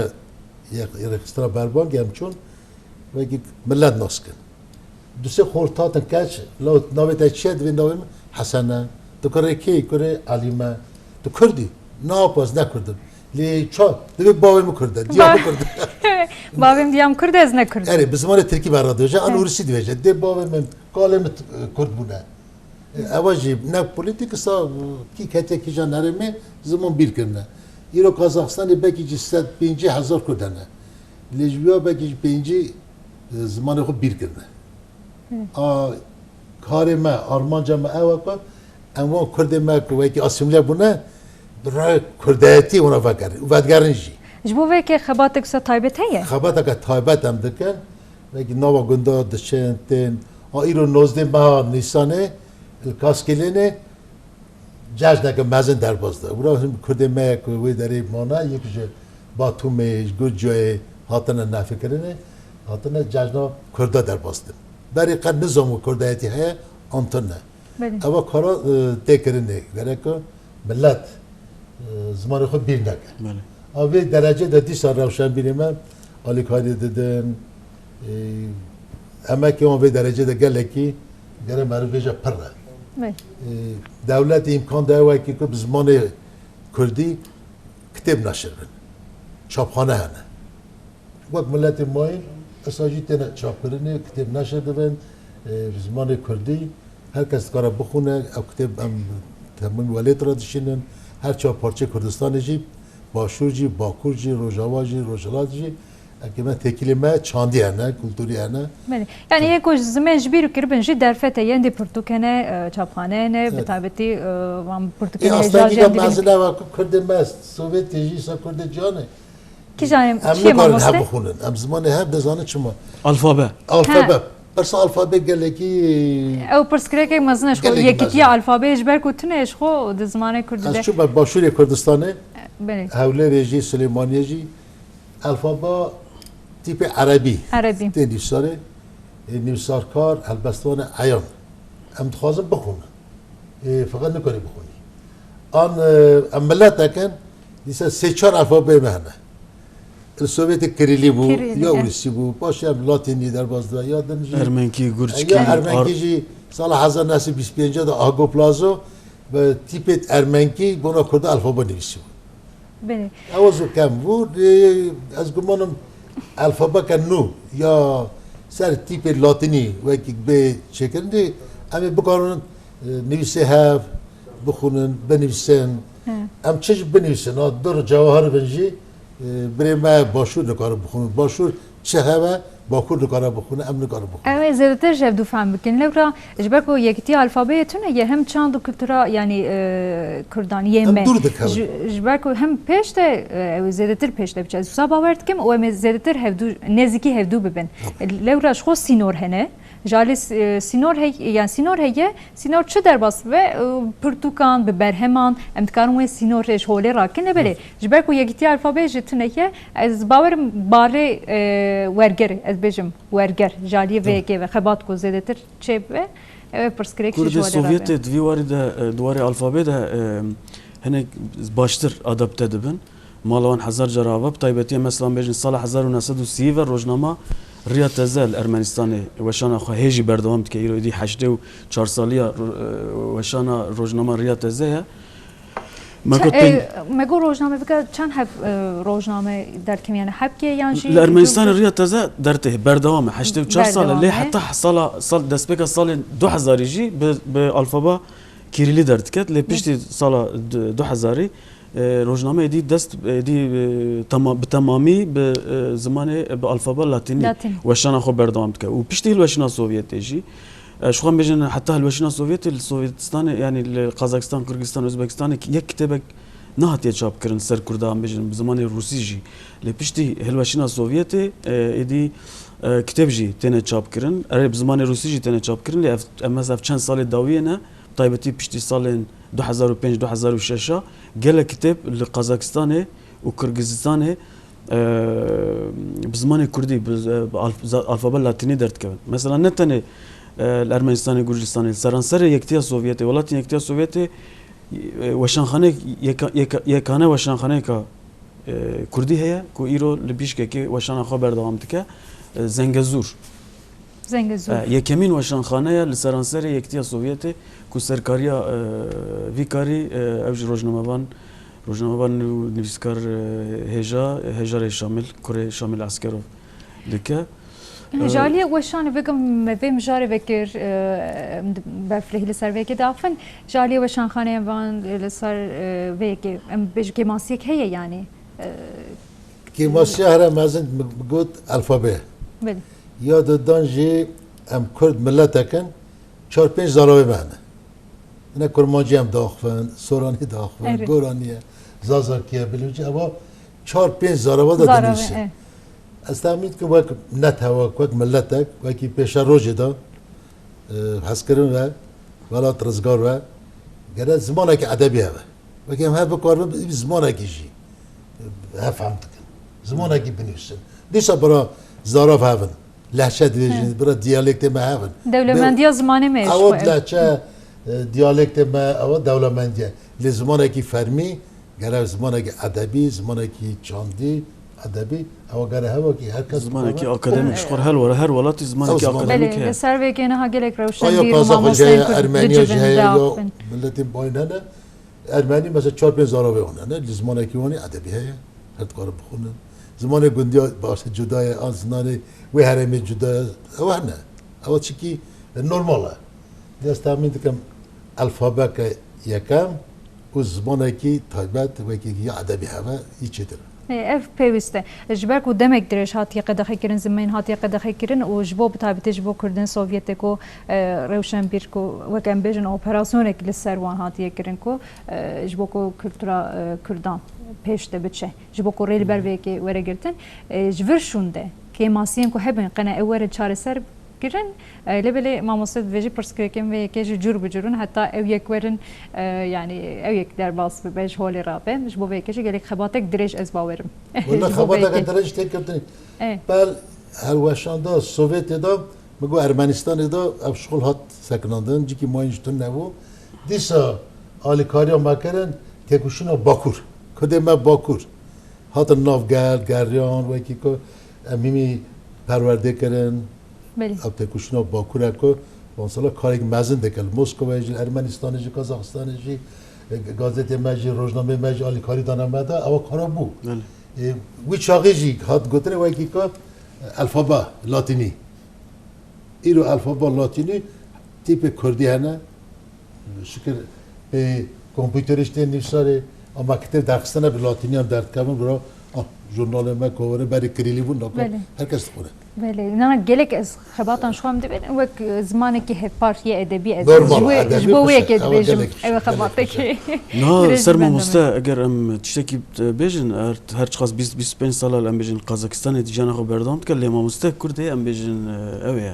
yek, yek rexistina berbang em çûn, wekî milet nas kin. Du sê xort hatin keç, law navê te çi ye? Divê navê min Hesen e. Tu kurê kê? Kurê Elî me. Tu Kurd î? Na pas, ne Kurd im. Lê ça? Divê bavê min Kurd e, diya min Ba-, Kurd e. Bavê min diya min Kurd e, ez ne Kurd im. Erê, bi zimanê Tirkî me re dibêje, an He. Rûsî dibêje. Dê bavê min, kalê min t-, Kurd bûne. Ewa jî ne polîtîk, sa kî ketiye kîjan herêmê ziman bîr kirine. Îro Kazaxistanê belkî jî sed pêncî hezar Kurd hene. Lê ji ya belkî jî pêncî, e, zimanê xwe bîr kirine. Hı. A, karê me, armanca me ew e ku em wan Kurdê me ku wekî asîmîle bûne, bi raya kurdayetî wana vegerin û vedigerin jî. Ji bo vê yekê xebatek wisa taybet heye? Xebateke taybet em dikin. Wekî nava gunda diçin, tên. A îro nozdeh meha Nîsanê li Kaskêlênê cejneke mezin derbas da. Wira him Kurdê me ku wê derê mane, yek ji Batûmê, ji Gurciyayê hatine nefikirinê, hatine cejna Kurda derbas din. Berê qet nizam û Kurdayetî heye, an tune. Belê. Eva kara, e, tê kirinê. Gerek e milet, e, zimanê xwe bîr neke. Belê. A vê derecê de dîsa rewşenbîrê me alîkarî didin. E, emekê wan vê derecê de gelekî gere meriv bêje pir e. Belê. E, dewletê îmkan daye wekî ku bi zimanê kurdî kitêb neşir bin. Çapxane hene. Wek miletê mayî, esa jî têne çapkirinê, kitêb neşir dibin, e, bi zimanê kurdî, her kes dikare bixwîne, ev kitêb em temamî welêt re dişînin, her çar parçeyê Kurdistanê jî, Başûr jî, Bakur jî, Rojava jî, Rojhilat jî, eke me têkilê me çandî hene, kulturî hene. Belê. Yani yê ku ji zimên ji bîr kiribin jî derfet e, yên dê pirtûk hene, e, çaphane hene, bi Evet. taybetî, e, wan pirtûkên Ê, hêja astengî jî de em dibînin. Mezin ew e ku Kurdê me, Sovyetê jî, îsa Kurdê ciyanê, Kîjan em çi ye nikarin hev mamoste? Bixwînin. Em zimanê hev dizanin çima. Alfabe. Alfabe. Ha. Pirsa alfabe gelekî Ew pirsgirêkek mezin e ji xwe. Gelekî Yekîtiya mezin e. Alfabeyê ji ber ku tune ji xwe di zimanê kurdî Ez de. Çûme Başûrê Kurdistanê, Belê. Hewlêrê jî, Silêmaniyê jî alfaba tîpê erebî Erebî. Tê nivîsarê, e, nivîsarkar, helbestvanê eyan. Em dixwazin bixwînin. Ê, feqet nikarî bixwînî. An, e, em miletek in, dîsa sê çar alfabeyê me hene. Li Sovyetê Kirîlî bû, Kirîlî, ya e. Rûsî bû, paşê em Latînî derbas da, ya din jî, Ermenkî, e, Gurçkî, ya Ermenkî Ar- jî sala hezar neh sed bîst pênc de Agoplazo bi tîpê Ermenkî bona Kurda alfaba nivîsî bû. Belê. Ew zû kem bû. Ê, ez gumanim alfabeke nû ya ser tîpê latînî wekî bê çêkirin, dê em ê bikarin, e, nivîsê hev, bixwînin, binivîsin. He. Em çi jî binivîsin, ha, dur cewahir bin jî, e, birê me başûr nikare bixwînin. Başûr çi hev e, Bakur nikare bixwîne, em nikarin bixwînin. Ew ê zêdetir ji hev du fehm bikin. Lewra ji ber ku yekîtiya alfabeyê tune ye, hem çand û kultura, yanî, e, kurdan yên Em me. Dûr dikevin. Ji, ji ber ku hem pêş de, e, ew ê zêdetir pêş de biçe. Ez wisa bawer dikim û em ê zêdetir hevdû, nêzîkî hevdû bibin. Tabii. Lewra ji xwe sînor hene. Ji alî s-, e, sînor hey-, yan sînor heye, sînor çi derbas bibe, e, pirtûkan, bi berheman, em dikarin wê sînorê ji holê rakin, lê belê, Evet. ji ber ku yekîtiya alfabeyê jî tune ye, ez bawerim barê, e, werger, ez bêjim werger, ji aliyê vê Evet. yekê ve xebat ku zêdetir çêbibe, ew ê pirsgirêk jî Kurdê ji holê rabe. Sovyetê di vî warî de, e, di warê alfabê de, e, hinek baştir adapte dibin. Mala wan hezar cara ava, bi taybetî em mesela bêjin sala hezar û neh sed û sî ve rojnama Riya Teze li Ermenistanê weşana xwe hê jî berdewam dike. Îro êdî heştê û çar saliya ro-, e, weşana rojnama Riya Teze ye. Me Çe-, got tên- e, me got rojname bike, çend heb, e, rojname derkeviyane? Hebkê yan jî Li Ermenistanê Riya Teze dertê berdewam e. Heştê û çar sal e. Lê Berdewam e. Heta sala, sal, destpêka salên du hezarî jî bi, bi alfaba Kirîlî derdiket. Lê piştî sala du-, du hezarî, e, rojname êdî dest, êdî, e, tema-, bi temamî bi, e, zimanê, e, bi alfaba latînî Latînî. Weşana xwe berdewam dike. Û piştî hilweşîna Sovyetê jî, e, ji xwe em bêjin heta hilweşîna Sovyetê, li Sovyetistanê, yanî li Qazakistan, Qirgizistan, Ozbekistanê yek kitêbek nehatiye çapkirin ser Kurda, em bêjin bi zimanê Rûsî jî. Lê piştî hilweşîna Sovyetê, e, êdî, e, kitêb jî têne çapkirin. Erê, bi zimanê Rûsî jî têne çapkirin, lê ev, em ez ev çend salê dawiyê ne, taybetî piştî salên du hezar û pênc, du hezar û şeş a gelek kitêb li Qazakistanê û Qirgizistanê, e, bi zimanê Kurdî, bi, e, bi alf-, za-, alfabe latînî derdikevin. Mesela ne tenê, e, li Ermenistanê, Gurcistanê, li seranserê Yektiya Sovyetê, welatên Yektiya Sovyetê, e, weşanxaneyek, yeka-, yeka-, yekane weşanxaneyeka, e, Kurdî heye ku îro li Bîşkekê weşana xwe berdewam dike, e, Zengezûr. Zengezûr. E, yekemîn weşanxane ye li seranserê Yektiya Sovyetê ku serkariya, e, vî karî, e, ew jî rojnamevan, rojnamevan û nivîskar, e, hêja, hêjarê Şamil, kurê Şamil Eskerov dike. Ji aliyê weşanê veke me vê mijarê vekir, e, em di-, berfirehî li ser vêkê diaxivin. Ji aliyê weşanxaneyê van, e, li ser, e, vê yekê, em bêjin kêmasiyek heye yanî. E, Kêmasiya here mezin bi, bi got alfabe. Belê. Ya di dan jî em Kurd miletek in, çar pênc zaravê me hene. Hine Kurmancî em diaxivin, Soranî diaxivin, Erê. Goranî ye, Zazakî ye, Bilûcî, ewa çar pênc zarava de Zaravê, dinivîsin. E. Ez texmîn dikim wek netewe, wek miletek, wekî pêşerojê de, e, hezkirin ve, welat rizgar ve, gere zimanekî edebî hebe. Wekî em hev bikaribin, bi zimanekî jî, e, hev fehm dikin. Zimanekî binivîsin. Dîsa bira zarav hevin. Lehçe dibêjin, Hı. bira diyalektê me hevin. Dewlemendiya Be-, zimanê me ye ji ewa xwe ev. Lehçe, e, diyalektê me, ewa dewlemendiye. Lê zimanekî fermî, gere zimanekî edebî, zimanekî çandî, edebî, ewa gere heva ki her kes Zimanekî bikare. Akademîk, ji xwe her were, her welatî zimanekî Ew ziman. Akademîk Belê, heye. Li ser vê yekê niha gelek Aya rewşenbîr û Kazaxa mamosteyên jeye, Kurd Ermeniya dicivin, jeye, ya diaxivin. Miletên bayîn hene. Ermenî mesela çar pênc zaravê wan hene, li zimanekî wan ê edebî heye, her dikare bixwînin. Zimanê gundiya başê cuda ye, an zimanê wê herêmê cuda ye, ew hene. Ew çikî normal e. Ez texmîn dikim alfabeke yekem û zimanekî taybet, wekî ya edebî heve, yî çêtir. Ê, ev pêwîst e. Ji ber ku demek dirêj hatiye qedexekirin, zimên hatiye qedexekirin û ji bo, bi taybetî ji bo Kurdên Sovyetê ku, e, rewşenbîr ku, wek em bêjin, operasyonek li ser wan hatiye kirin ku, e, ji bo ku kultura, e, Kurdan pêş de biçe, ji bo ku rê li ber vê yekê were girtin, e, ji vir şûnde kêmasiyên ku hebin, qene ew werin çareser kirin. E, lê belê mamoste dibêjî pirsgirêkên vê yekê jî cûr bi cûr in, heta ew yek werin, e, yanî ew yek derbas bibe, ji holê rabe. Ji bo vê yekê jî gelek xebatek dirêj ez bawerim. Wele Ji bo vê xebateke yekê. dirêj tê girtin. E. Bel helweşanda Sovyetê de, min got Ermenistanê de ev şixul hat sekinandin, cîkî mayîn ji tune bû. Dîsa alîkariya me kirin, têkoşîna Bakur. Kurdê me Bakur. Hatin nav gel, geriyan, wekî ku em hînî perwerdê kirin. Belê. Ev têkoşîna Bakur e ku, mesela karek mezin dike li Moskowayê jî, li Ermenistanê jî, Kazaxistanê jî, e, gazetê me jî, rojnameyê me jî alîkarî dane me de, ewa kara bû. Belê. E, wî çaxê jî hat gotinê wekî ku, e, alfabe latînî. Îro alfabe latînî tîpê kurdî hene. Şikir pê kompûterê jî tê nivîsarê, ama kitêb derxistine bi latîniyan derdikevin, bira, ah, jurnalê me, kovarê berê kirîlî bûn, naka Belê. her kes dixwîne. Belê. Nana gelek ez xebatan ji xwe em dibin, wek zimanekî hevpar yê edebî ez Normal, ji wê, edebî ji bo wê xweş e. yekê Ewa dibêjim, gelek xweş ew e, gelek xebatekê xweş e. Niha dirêj ser dibin mamoste, me. Eger em tiştekî bêjin, her, her çiqas bîst, bîst û pênc sala em bêjin Qazakistanê jiyana xwe berdewam dike, lê mamoste Kurdê em bêjin, e, ew ê.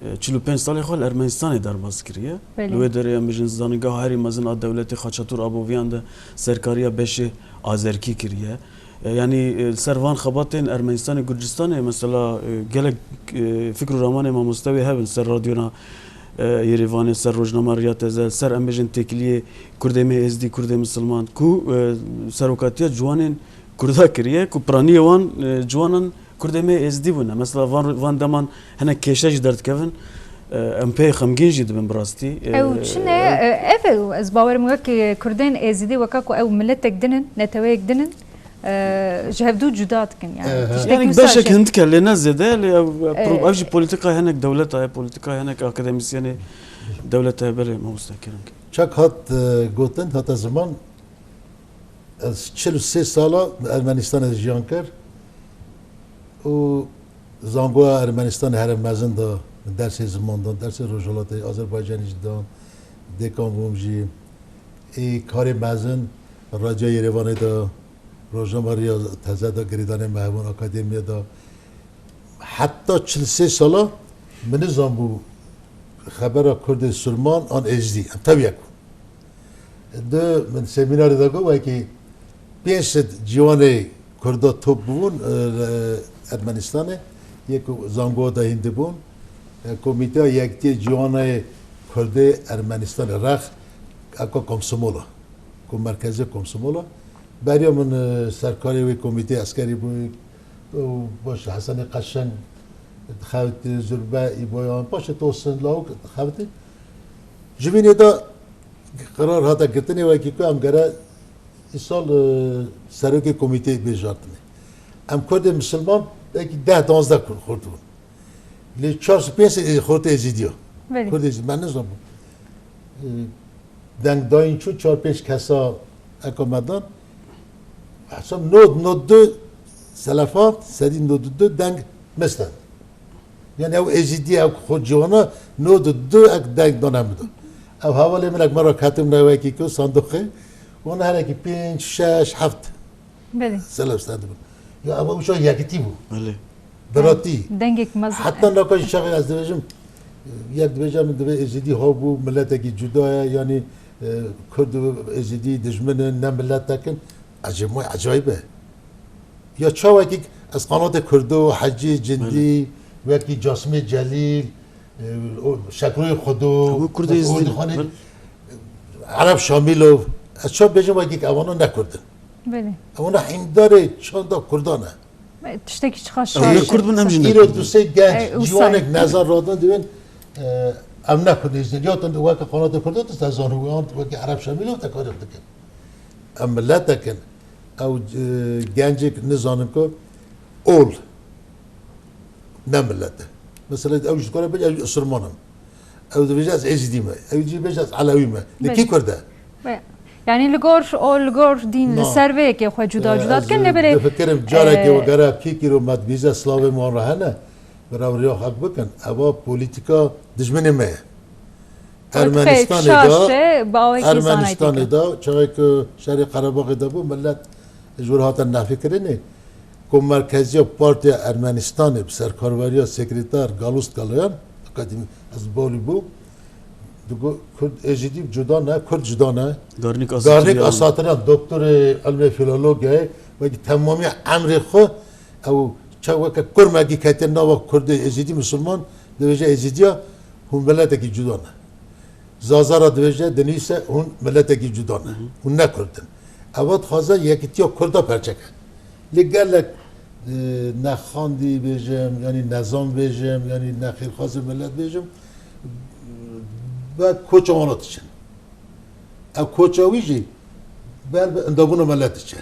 E, çil û pênc salê xwe li Ermenistanê derbas kiriye. Belê. Li wê derê em bêjin zanîngeha herî mezin a dewletê Xaçatûr Aboviyan de serkariya beşê azerkî kiriye. E, yanî, e, li ser van xebatên Ermenistanê, Gurcistanê, mesela, e, gelek, e, fikr û ramanê mamoste wê hebin ser radyona, e, Yerêvanê, ser rojnama Riya Teze, ser em bêjin têkiliyê Kurdê me Êzdî, Kurdê Misilman, ku, e, serokatiya ciwanên Kurda kiriye, ku piraniyê wan, e, ciwanan Kurdê me Êzidî bûne. Mesela van, van deman hinek kêşe jî derdikevin, e, em pê xemgîn jî dibin bi rastî. E, Ew çi ne? e, E, ev e, ez bawerim wek, e, Kurdên Êzidî weka ku ew miletek din in, neteweyek din in, e, ji hevdû cuda dikin yani. Ehe. Tiştekî Yani wisa beşek jî. Hindik e, lê ne zêde, lê ev, ev, E, pro-, ev jî polîtîkaya hinek dewleta ye, polîtîkaya hinek akademîsyenê dewleta ye, belê mamoste kirin. Çak hat, e, gotin, hata ziman, ez çil û sê sala li Ermenistanê jiyan kir û zangoya Ermenistanê here mezin da, dersê ziman dan, dersê Rojhilatê Azerbaycanê jî dan, dêkan bûm jî. Ê karê mezin Radyoya Yerevanê da, Rojnama Riya Teze da, girêdanê me hebûn, akademiya da. Heta çil sê sala min nizanbû xebera Kurdê Surman an Êzdî. Em tev yek bûn. Di min semînarê de got, wekî pênc sed ciwanê Kurda top bûn, e, li Ermenistanê, yek zangoya da hîn dibûn. E, Komîteya Yekitiyê Ciwanê Kurdê Ermenistanê, rex, eka Komsomol a, ku merkezê Komsomol a. Beriya min, e, serkarê wê komîteyê eskerî bû, û baş Hesenê Qeşeng dixebitî, Zurbe, Îboyan, paşê Tosin, lawik dixebitî. Ji vînê de qerar hate girtinê wekî ku em gere îsal, e, serokê komîteyê bêjartinê. Em Kurdê misilman belkî deh danzdeh Kurd, Kurd bûn. Lê çar sed pênc sed Êzî-, Xortê Êzîdiya. Belê. Kurdê Êzîdî, me nizanibû. E, dengdayîn çû çar pênc kesa eka me dan. Hesab nod, nod du selefan, sedî nod du deng me stend. Yani ew Êzîdî, ew xwe ciwana nod du ek deng dan hemû dan. Ew hevalê min ek me re ketim newekî ku sandoqê, wana herekî pênc, şeş, heft. Belê. Selef stendibûn. Ya ev uşa yekitî bû. Belê. Biratî. Dengek mezin. Heta naka jî çaxê ez dibêjim, yek dibêje min divê Êzidî ha bû, miletekî cuda ye, yanî, e, Kurd û Êzidî dijmin in, ne miletek in. Ecêb, ecayîb e. Ya çawekî ez qanatê Kurdo, Hecî, Cindî, Belê. Wekî Casmê Celîl, e, o Şekroyê Xudo, Hemû Kurd û Êzidî ne. Xanê, Belê. Ereb Şamîlov, ez çawa bêjim wekî evana ne Kurd in. Belê. Evana hîndarê çanda Kurdan e. Tiştekî çiqas Ew şaş ne e. Kurd bin, em jî ne Îro Kurd bin. Du sê genç, E, wisa ciwanek ye. Nezan radin dibin, e, em ne Kurd Êzidî. Ya tu weke qanatê Kurdo tu te zanî, yan wekî Ereb Şamîlov te karê xwe dikin. Em miletek in. Ew, e, gencek nizanin ku ol ne milet e. Mesela ew ji dikare bêje ez Isurman im. Ew dibêje ez Êzidî me. Ew jî bêje ez Elewî me. Lê Belê. Kî Kurd e? Be-, yani li gor, o li gor dîn li Na. Ser vê yekê xwe cuda E, cuda ez dikin, lê belê, difikirim carekê e, we gere kî kîro me dibîze slavê wan re hene. Bira riya haq bikin. Eva polîtîka dijminê me ye. Politike Ermenistanê şaş de, e, bi awekî zanayî Ermenistanê têke. De, çaxê ku şerê Qerebaxê de bû, millet ji wir hate nefîkirinê, ku merkeziya Partiya Ermenistanê bi serkarveriya sekreter Galust Galayan, akademî ez balî bû, digo Kurd Êzidî cuda ne, Kurd cuda ne. Garnik Garnik Asatiriyan. Asatiriyan, doktorê ilmê filologiyayê, wekî temamiya emrê xwe ew çawa weke kurmekî ketiye nava Kurdê Êzidî Misilman, dibêje Êzidiya hûn miletekî cuda ne. Zaza re dibêje, dinivîse hûn miletekî cuda ne. Hı hı. Hûn ne Kurd in. Eva dixwaze yekitiya Kurda perçe ke. Lê gelek, e, nexandî bêjim, yanî nezan bêjim, yanî nexêrxwazê milet bêjim, be koça wana diçin. Ev koça wî jî ber bi endabûna milet diçe.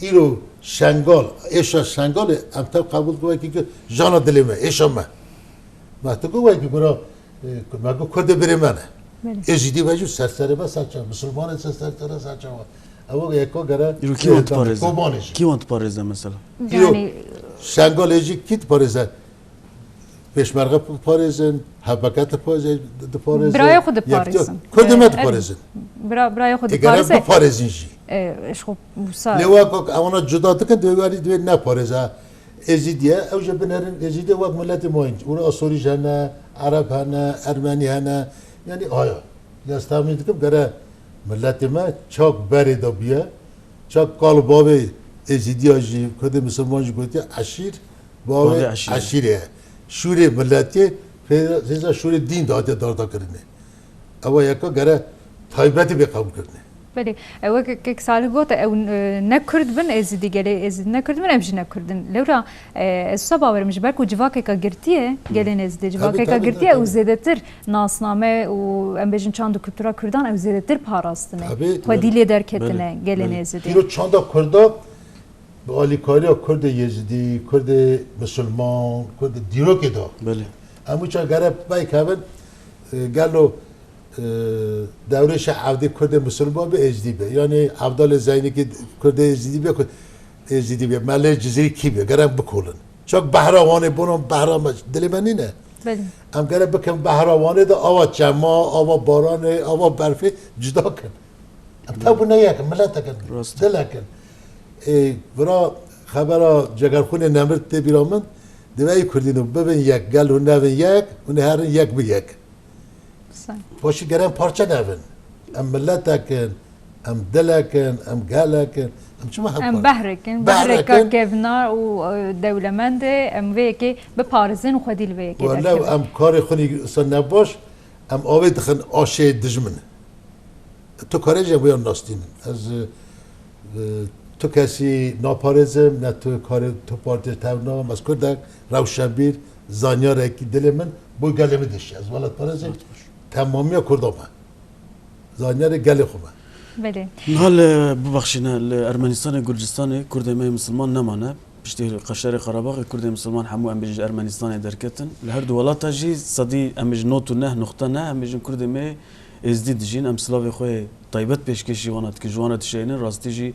Îro Şengal, êşa Şengalê em tev qebûl dikin wekî ku jana dilê me, êşa me. Me tu got wekî bira, e, me got Kurdê birê me ne. Belê. Êzidî ve jî ser serê me ser çawa, misilmanê ser ser serê ser çawa. Ew yeka gere Îro kî wan diparêze? Kobanê jî. Kî wan diparêze mesela? Îro Yani Şengalê jî kî diparêze? Pêşmerge diparêzin, H P K diparêzin, diparêzin. Birayê xwe Yektiya diparêzin. Kurdê me E, diparêzin. Bira, birayê xwe Ê gere diparêzin. Biparêzin jî. E, ji xwe wisa Lê wek wek ewana cuda dikin, divê werî divê neparêze. Êzîdiye, ew jî binerin, Êzîdiye wek miletê me in. Ûra Asorî jî hene, Ereb hene, Ermenî hene. Yanî aya. Ya ez tahmîn dikim, gere miletê me çak berê de bûye, çak kal bavê Êzîdiya jî, Kurdê misilman jî gotiye eşîr, bavê Bavê eşîrê. Eşîrê ye. Şûrê miletê, pê, rêza şûrê dîn de hatiye dardakirinê. Ewa yeka gere taybetî bê qebûlkirinê. Belê, e, wek kek Salih got, ew, e, ne Kurd bin, Êzidî, gelê Êzidî ne Kurd bin, em jî ne Kurd in. Lewra, e, ez wisa bawerim ji ber ku civakeka girtî ye, gelê Êzidî civakeka girtî ye û zêdetir nasname û em bêjin çand û kultura Kurdan ew zêdetir parastine. Xwedî lê derketine gelê Êzidî. Îro çanda Kurda bi alîkariya Kurdê Êzidî, Kurdê Misilman, Kurdê dîrokê de. Belê. Em wî çar gere peyk hebin, e, gelo e, dewrêşa evdê Kurdê Misilman be Êzidî be. Yanî Evdalê Zeynekî Kurdê Êzidî be, Kurd Êzidî be. Melê Cizîrî kî be? Gere em bikolin. Çak behra Wanê bonan behra me, dilê me nîne. Belê. Em gere bikin behra Wanê de ava çema, ava baranê, ava berfê cuda kin. Em tev bûne yek in, miletek in, dilek in. Ê, vira xebera Cegerxûnê Nemir tê bîra min, divê ê Kurdîn û bibin yek, gel hûn nevin yek, hûn ê herin yek bi yek. Paşî gere em parçe nevin. Em miletek in, em dilek in, em gelek in. Em çima hevpar in? Em behrek in, behreka kevnar û, e, dewlemend e. Em vê yekê biparêzin û xwedî li vê yekê derkevin. Wele em karê xwe nî wisa nebaş, em avê dixin aşê dijmin. Tu karê jî em wê nastînin. Ez, e, tu kesî naparêzim, ne tu karê, tu partiyê tev nabim. Ez Kurdek, rewşenbîr, zanyarekî dilê min bo gelê min dişî. Ez welatparêzê temamiya Kurda me. Zanyarê gelê xwe me. Belê. Niha li, bibexşîne, li Ermenistanê, Gurcistanê Kurdê me yê Misilman nemane. Piştî Qeşerê Qerebaxê Kurdê Misilman hemû em bêjin ji Ermenistanê derketin. Li her du welata jî sedî em bêjin nod û neh nuqte neh em bêjin Kurdê me Êzdî dijîn. Em silavê xwe yê taybet pêşkêşî wana dikin, ji wana dişeyînin. Rastî jî,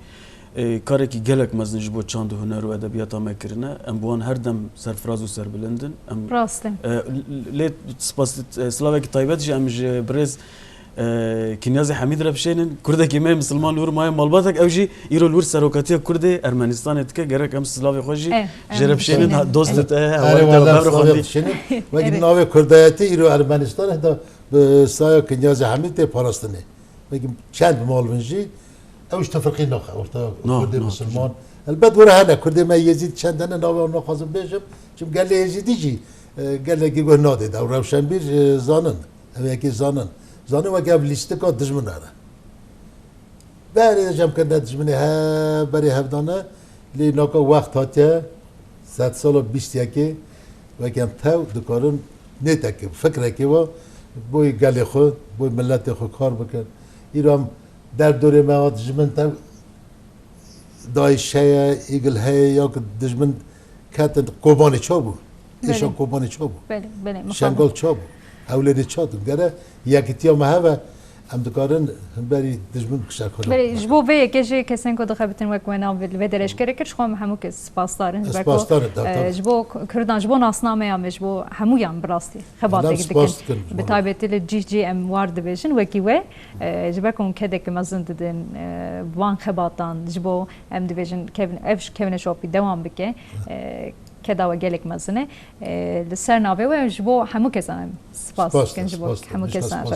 e, karekî gelek mezin ji bo çand û huner û edebiyata me kirine. Em bi wan her dem serfiraz û serbilind in. Em, Rast e. e, lê spas, e, silavekî taybet jî em ji birêz, e, Kinyazê Hemîd re bişênin. Kurdekî me misilman li wir maye malbatek, ew jî îro li wir serokatiya Kurdê Ermenistanê dike. Gerek em silavê xwe jî, e, jê re bişênin, ha, dost e, hevalê te, hevalê te, silavê xwendî. Wekî navê Kurdayetî îro Ermenistanê de bi saya Kinyazê Hemîd tê parastinê. Wekî çend mal bin jî, ew ji tefriqî naxe orta Kurdê misilman. Elbet were hene, Kurdê me Yezîd çend hene, navê wan naxwazim bêjim. Çim gelê Yezîdî jî, e, gelekî guh nadê de. Ew rewşenbîr, e, zanin. Ev yekê zanin. Zanin weke ev lîstika dijmin here. Berê de cem kirine dijminê he, berê hevdane. Lê naka wext hatiye, sedsala bîst yekê, weke em tev dikarin nêtekê, fikrekê wa, boy gelê xwe, boy miletê xwe kar bikin. Îro em derdorê me hat ji min tev DAIŞ heye, îgil heye, ya ku dijmin ketin Kobanê ça bû? Êşa Kobanê ça bû? Belê, belê, mixabin. Şengal ça bû? Hewlêrê ça dû? Gere yekitiya me heve, em dikarin himberî dijmin bikişer xwe. Belê, ji bo vê yekê jî kesên ku dixebitin wek we nav li vê derê eşkere kir, ji xwe em hemû kes spasdar in. Ji ber ku, spasdar in, tabii, e, tabii, ji bo Kurdan, ji bo nasnameya me, ji bo hemûyan bi rastî xebatê dikin. Bi taybetî li cih cih em war dibêjin, wekî we, e, ji ber ku hûn kedeke mezin didin, e, van xebatan, ji bo em dibêjin kevin-, ev kevneşopî dewam bike. E, keda we gelek mezin e. E, li ser navê we ji bo hemû kesan em spas dikin, ji bo hemû kesan.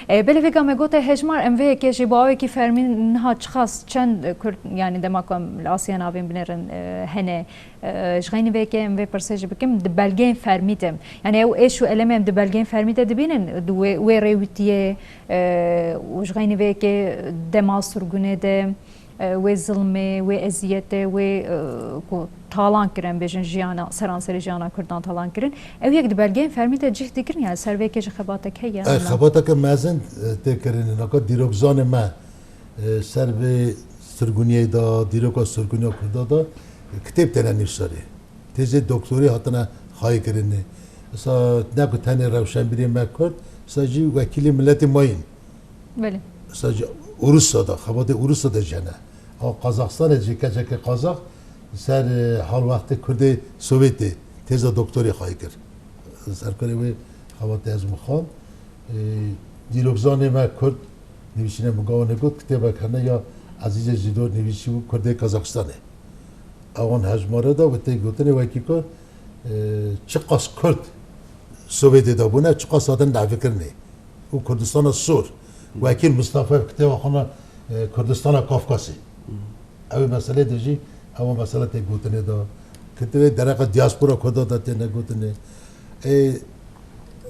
E, belê vêga me gote hejmar, em vê yekê jî bi awekî fermî niha çiqas çend Kurd, yanî dema ku em li Asya Navîn binêrin, e, hene. E, ji xeynî vê yekê em vê pirsê jî bikim, di belgeyên fermî de. Yanî ew êş û elemê em di belgeyên fermî de dibînin, di wê, wê rêwîtiyê, e, û ji xeynî vê yekê dema sirgûnê de, e, wê zilmê, wê eziyetê, wê, e, ku talan kirin, bêjin jiyana, seranserê jiyana Kurdan talan kirin. Ew yek di belgeyên fermî de cih digirin, yani ser vê yekê jî xebatek heye, e, xebateke mezin, e, tê kirin. Naka dîrokzanê me, e, ser vê sirgûniyê de, dîroka sirgûniya Kurda de, e, kitêb têne nivîsarê. Têzê doktorî hatine xayî kirinê. Esa ne ku tenê rewşenbîrê me Kurd, esa jî wekîlê miletê mayîn. Belê. Mesela Ûrusya de, xebatê Ûrusya de jî hene. Ama Qazaxstanê jî keçeke Qazax ser, e, halwextê Kurdê Sovyetê têza doktorê xayî kir. Serkarê wê xebatê ez mixwand. E, dîrokzanê me Kurd nivîsîne min gawanê got, kitêbek hene ya Ezîzê Zîdor nivîsî bû Kurdê Kazaxstanê. Ewan hejmare de bi tê gotinê wekî ku, e, çiqas Kurd Sovyetê de bûne, çiqas hatin nehvekirinê. Û Kurdistana Sor. Wekîl Mistefa kitêba xwe ne, e, Kurdistana Kafkasê. Ew ê meselê de jî, ewa mesele tê gotinê de. Kitêbê dereqa diaspora Kurda de têne gotinê. E,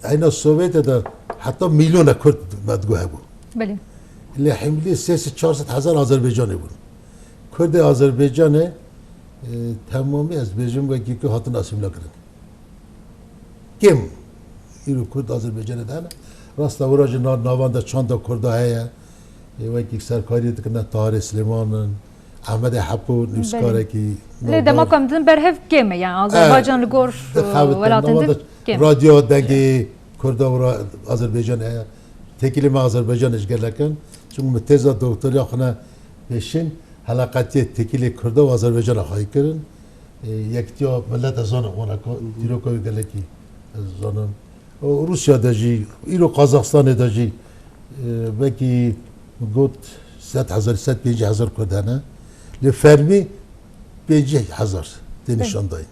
heyna Sovyetê de heta milyona Kurd me digo hebû. Belê. Li Himlî sê sed çar sed hezar Azerbaycanê bûn. Kurdê Azerbaycanê, e, temamî ez bêjim wekî ku hatin asîmle kirin. Kêm îro Kurd Azerbaycanê de hene. Rasta wira jî na-, navan de çanda Kurda heye. E, wekî serkariyê dikine Tahirê Silêman in, Ehmedê Hepû, nivîskarek e. Lê dema ku em didin berhev kêm e, yani Azerbaycan li gor, e, welatên din kêm e. Radyo dengê Kurda û ra-, Azerbaycan heye. Têkilê me Azerbaycan ji gelek in. Çimkî min têza doktoriya xwe ne pêşîn heleqetiye têkilê Kurda û Azerbaycana xwayî kirin. E, yekitiya millet ez zanim, wana ku dîroka wê gelekî ez zanim. Û Rûsya de jî, îro Qazaxistanê de jî, e, wekî got sed hezar, sed pêncî hezar Kurd hene. Lê fermî pêncî hezar tê nîşandayîn.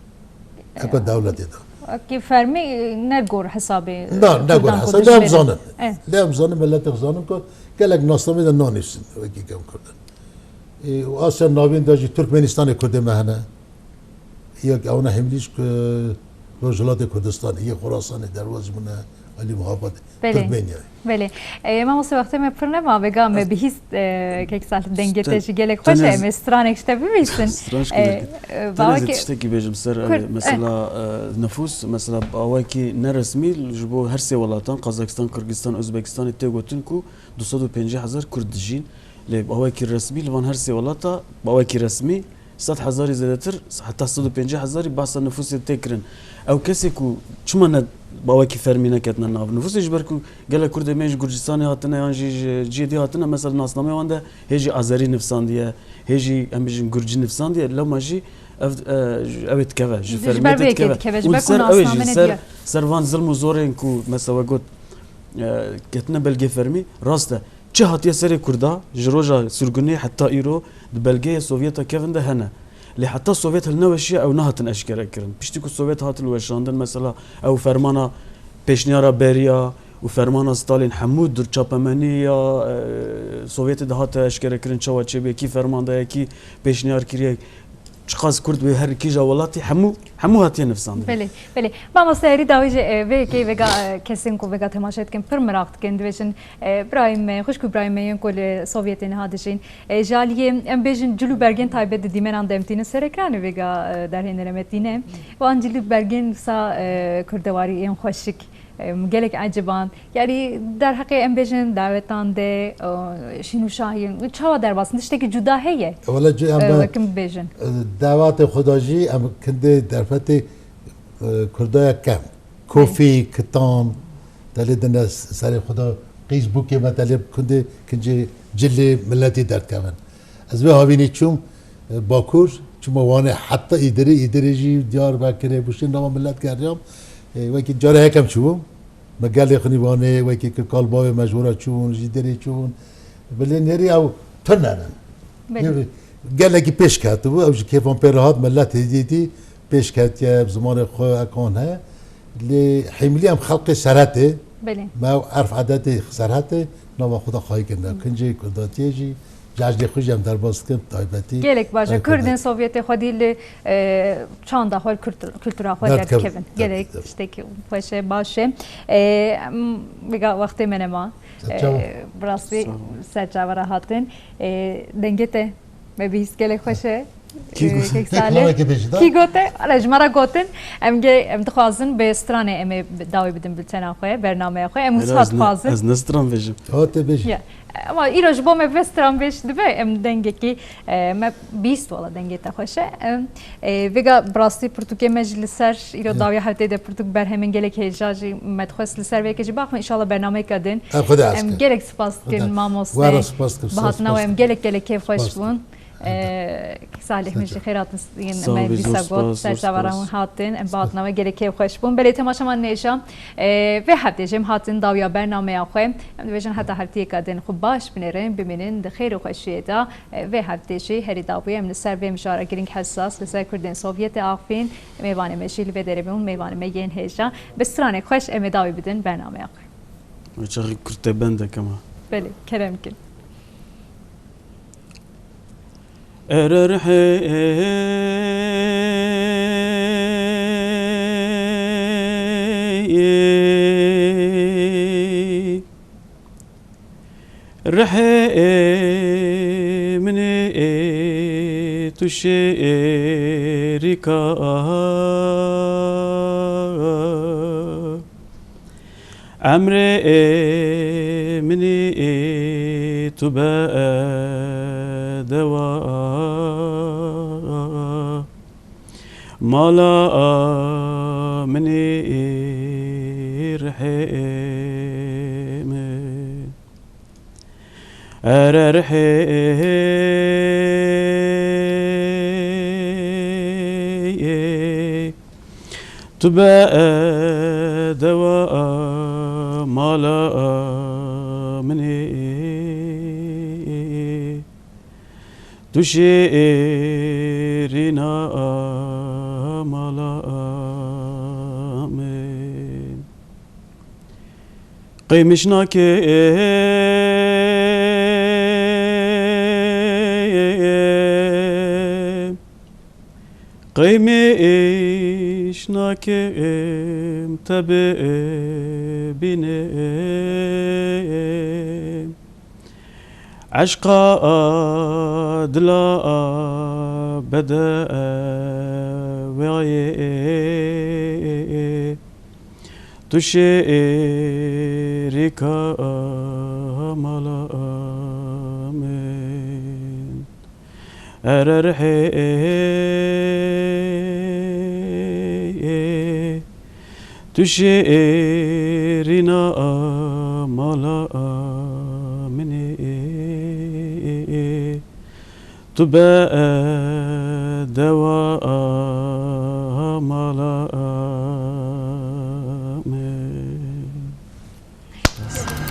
Eka dewletê de. Wekî fermî, e, ne gor hesabê, e, Na, ne gor Kurdan ku hesabê. Lê em dijirin. Zanin. Eh. Lê em zanin, milletê zanin ku gelek nasnameyê de nanivîsin wekî kêm Kurd in. E, û Asya Navîn de jî Turkmenistanê Kurdê me hene. Yek ewna hemlîş ku Rojhilatê Kurdistanê, yê Xorasanê, derwaz ji min e, Alî Muhabat, Belê. Turkmeniyayê. Belê. E, mamoste, wextê me pir nema, vêga me bihîst, e, kek Salih, dengê te jî gelek xweş e, em ê stranek ji te bibihîstin. Stran ji E, gelek. e, Tenê ez ê bawekî tiştekî bêjim ser, e, Kurd, e. mesela, e, nifûs, mesela, bawekî neresmî ji bo her sê welatan, Kazakistan, Kirgistan, Ozbekistanê tê gotin ku du sed û pêncî hezar Kurd dijîn. Lê bawekî resmî li van her sê welata, bawekî resmî, sed hezarî zêdetir, heta sed û pêncî hezarî behsa nifûsê tê kirin. Ew kesê ku çima ne bawekî fermî neketine nav nifûsê, ji ber ku gelek Kurdê me ji Gurcistanê hatine yan jî ji cihê dî hatine, mesela nasnameya wan de hê jî Azerî nivsandiye, hê jî em bijin Gurcî nivsandiye, lewma jî ev, e, ew ê dikeve, ji Ji fermiyetê ber vê yekê dikeve. dikeve, ji Û ber ku ser, ew ê jî nasname ser, nediyar. ser van zilm û zorên ku mesela we got, e, ketine belgê fermî, rast e. Çi hatiye serê Kurda, ji roja sirgûnê heta îro di belgeyê Sovyeta kevin de hene. Lê heta Sovyet hilneweşiya ew nehatin eşkere kirin. Piştî ku Sovyet hat hilweşandin, mesela ew fermana pêşniyara Beriya û fermana Stalin hemû di çapemeniya, e, Sovyetê de hate eşkere kirin, çawa çêbûye, kî ferman daye, kî pêşniyar kiriye, çiqas Kurd wê her kîja welatî hemû, hemû hatiye nivsandin. Belê, belê. Mamoste, herî dawî jî, e, vê yekê vêga, e, kesên ku vêga temaşe dikin, pir miraq dikin, dibêjin, e, birayên me, xwişk û birayên me yên ku li Sovyetê niha dijîn. E, ji aliyê, em bêjin, cil û bergên taybet di dîmenan de em tînin ser ekranê vêga, e, derhênerê me tîne. Wan cil û bergên wisa, e, kurdewarî yên xweşik. Em, gelek eciband. Yanî derheqê em bêjin dawetan de, e, şîn û şahî çawa derbas in? Tiştekî cuda heye? Wele cî em E, be, wekim bibêjin. e, dawetê xwe da jî em kindê derfetê, e, Kurdaya kem. Kofî, kitan, telê dine serê xwe da qîz bûkê me telê kundê kincê cilê miletî derdikevin. Ez vê havînî çûm, e, Bakur, çûme Wanê heta Îdirê, Îdirê jî Diyarbekirê, Bûşê nava milet geriyam. E, wekî cara yekem çûbûm. Me gelê xinî Wanê, wekî ki kal bavê me ji wira çûn, ji Îdirê çûn. Bilê nêrî ew tune ne. Belê. Gelekî pêş ketibû, ew ji kêfan pê re hat, milet hêdî dî pêş ketiye, bi zimanê xwe ekan heye. Lê hêmilî em xelqê Serhetê, Belê. me ew erf edetê Serhetê, nava xwe de xayî kirine. Kincê Kurdatiyê jî, cejnê xwe jî em derbas dikin, taybetî. Gelek baş e. Kurdên Sovyetê xwedî li, e, çanda xwe, kultur-, kultura xwe Derdikevin. derdikevin. Gelek Derdikevin. tiştekî xweş e, baş e. E, em, vêga wextê me nema. Serçava. E, bi rastî Sağ ol. serçava re hatin. E, dengê te me bihîst gelek xweş e. Kî E, got? Kek Salih. Klavekê bêjî da? Kî gote? Ala ji me re gotin. Em ge-, em dixwazin bi stranê em ê dawî bidin bultena xwe, bernameya xwe. Em Hela wisa ez ne, dixwazin. ez ne stran bêjim. Ha, te bêjî. Ya. Ama îro ji bo me bi vê stran bêj dibe, em dengekî, e, me bihîst wala dengê te xweş e. Em, e, vêga bi rastî pirtûkê me jî li ser, îro Ya. dawiya hevdê de pirtûk berhemên gelek hêja jî me dixwest li ser vê yekê jî baxin. Înşallah bernameyeke din. Em xwe de ez Em kim. gelek spas Xwe dikin de. mamoste. Wara spas dikim, Bi spas, hatina we spas em dikim. gelek gelek kêfxweş Spas bûn. dikim. Ee, Salih, min jî Serçava. xêr hatin, Sağ me ol, dîsa zor got, spas, zor serçava spas. ran hatin, em bi hatina we gelek kêfxweş bûn. Belê temaşevan nêja, ee, vê heftê jî em hatin dawiya bernameya xwe. Em dibêjin heta heftiyeka din xwe baş binêrin, bimînin di xêr û xweşiyê de. Ee, vê heftê jî herî dawî em li ser vê mijara girîng hesas, li ser Kurdên Sovyetê axivîn. Mêvanê me jî li vê derê bûn, mêvanê me yên hêja. Bi stranek xweş em ê dawî bidin bernameya xwe. Çaxî kurte bendek ama. Belê, kerem kin. Ererhê. Rihê ê minê ê tu şêrîka emrê ê minê ê tu be dewa mala minê ê rihê min. Ere rihê tu be dewa mala minê. Tu şêrîna mala min. Qeymiş nake Qeymiş nakim te bibînim. Eşqa dila bedewayê. Tu şêrîka mala min. Ere rihê tu şêrîna mala minê. Tu be dewa mala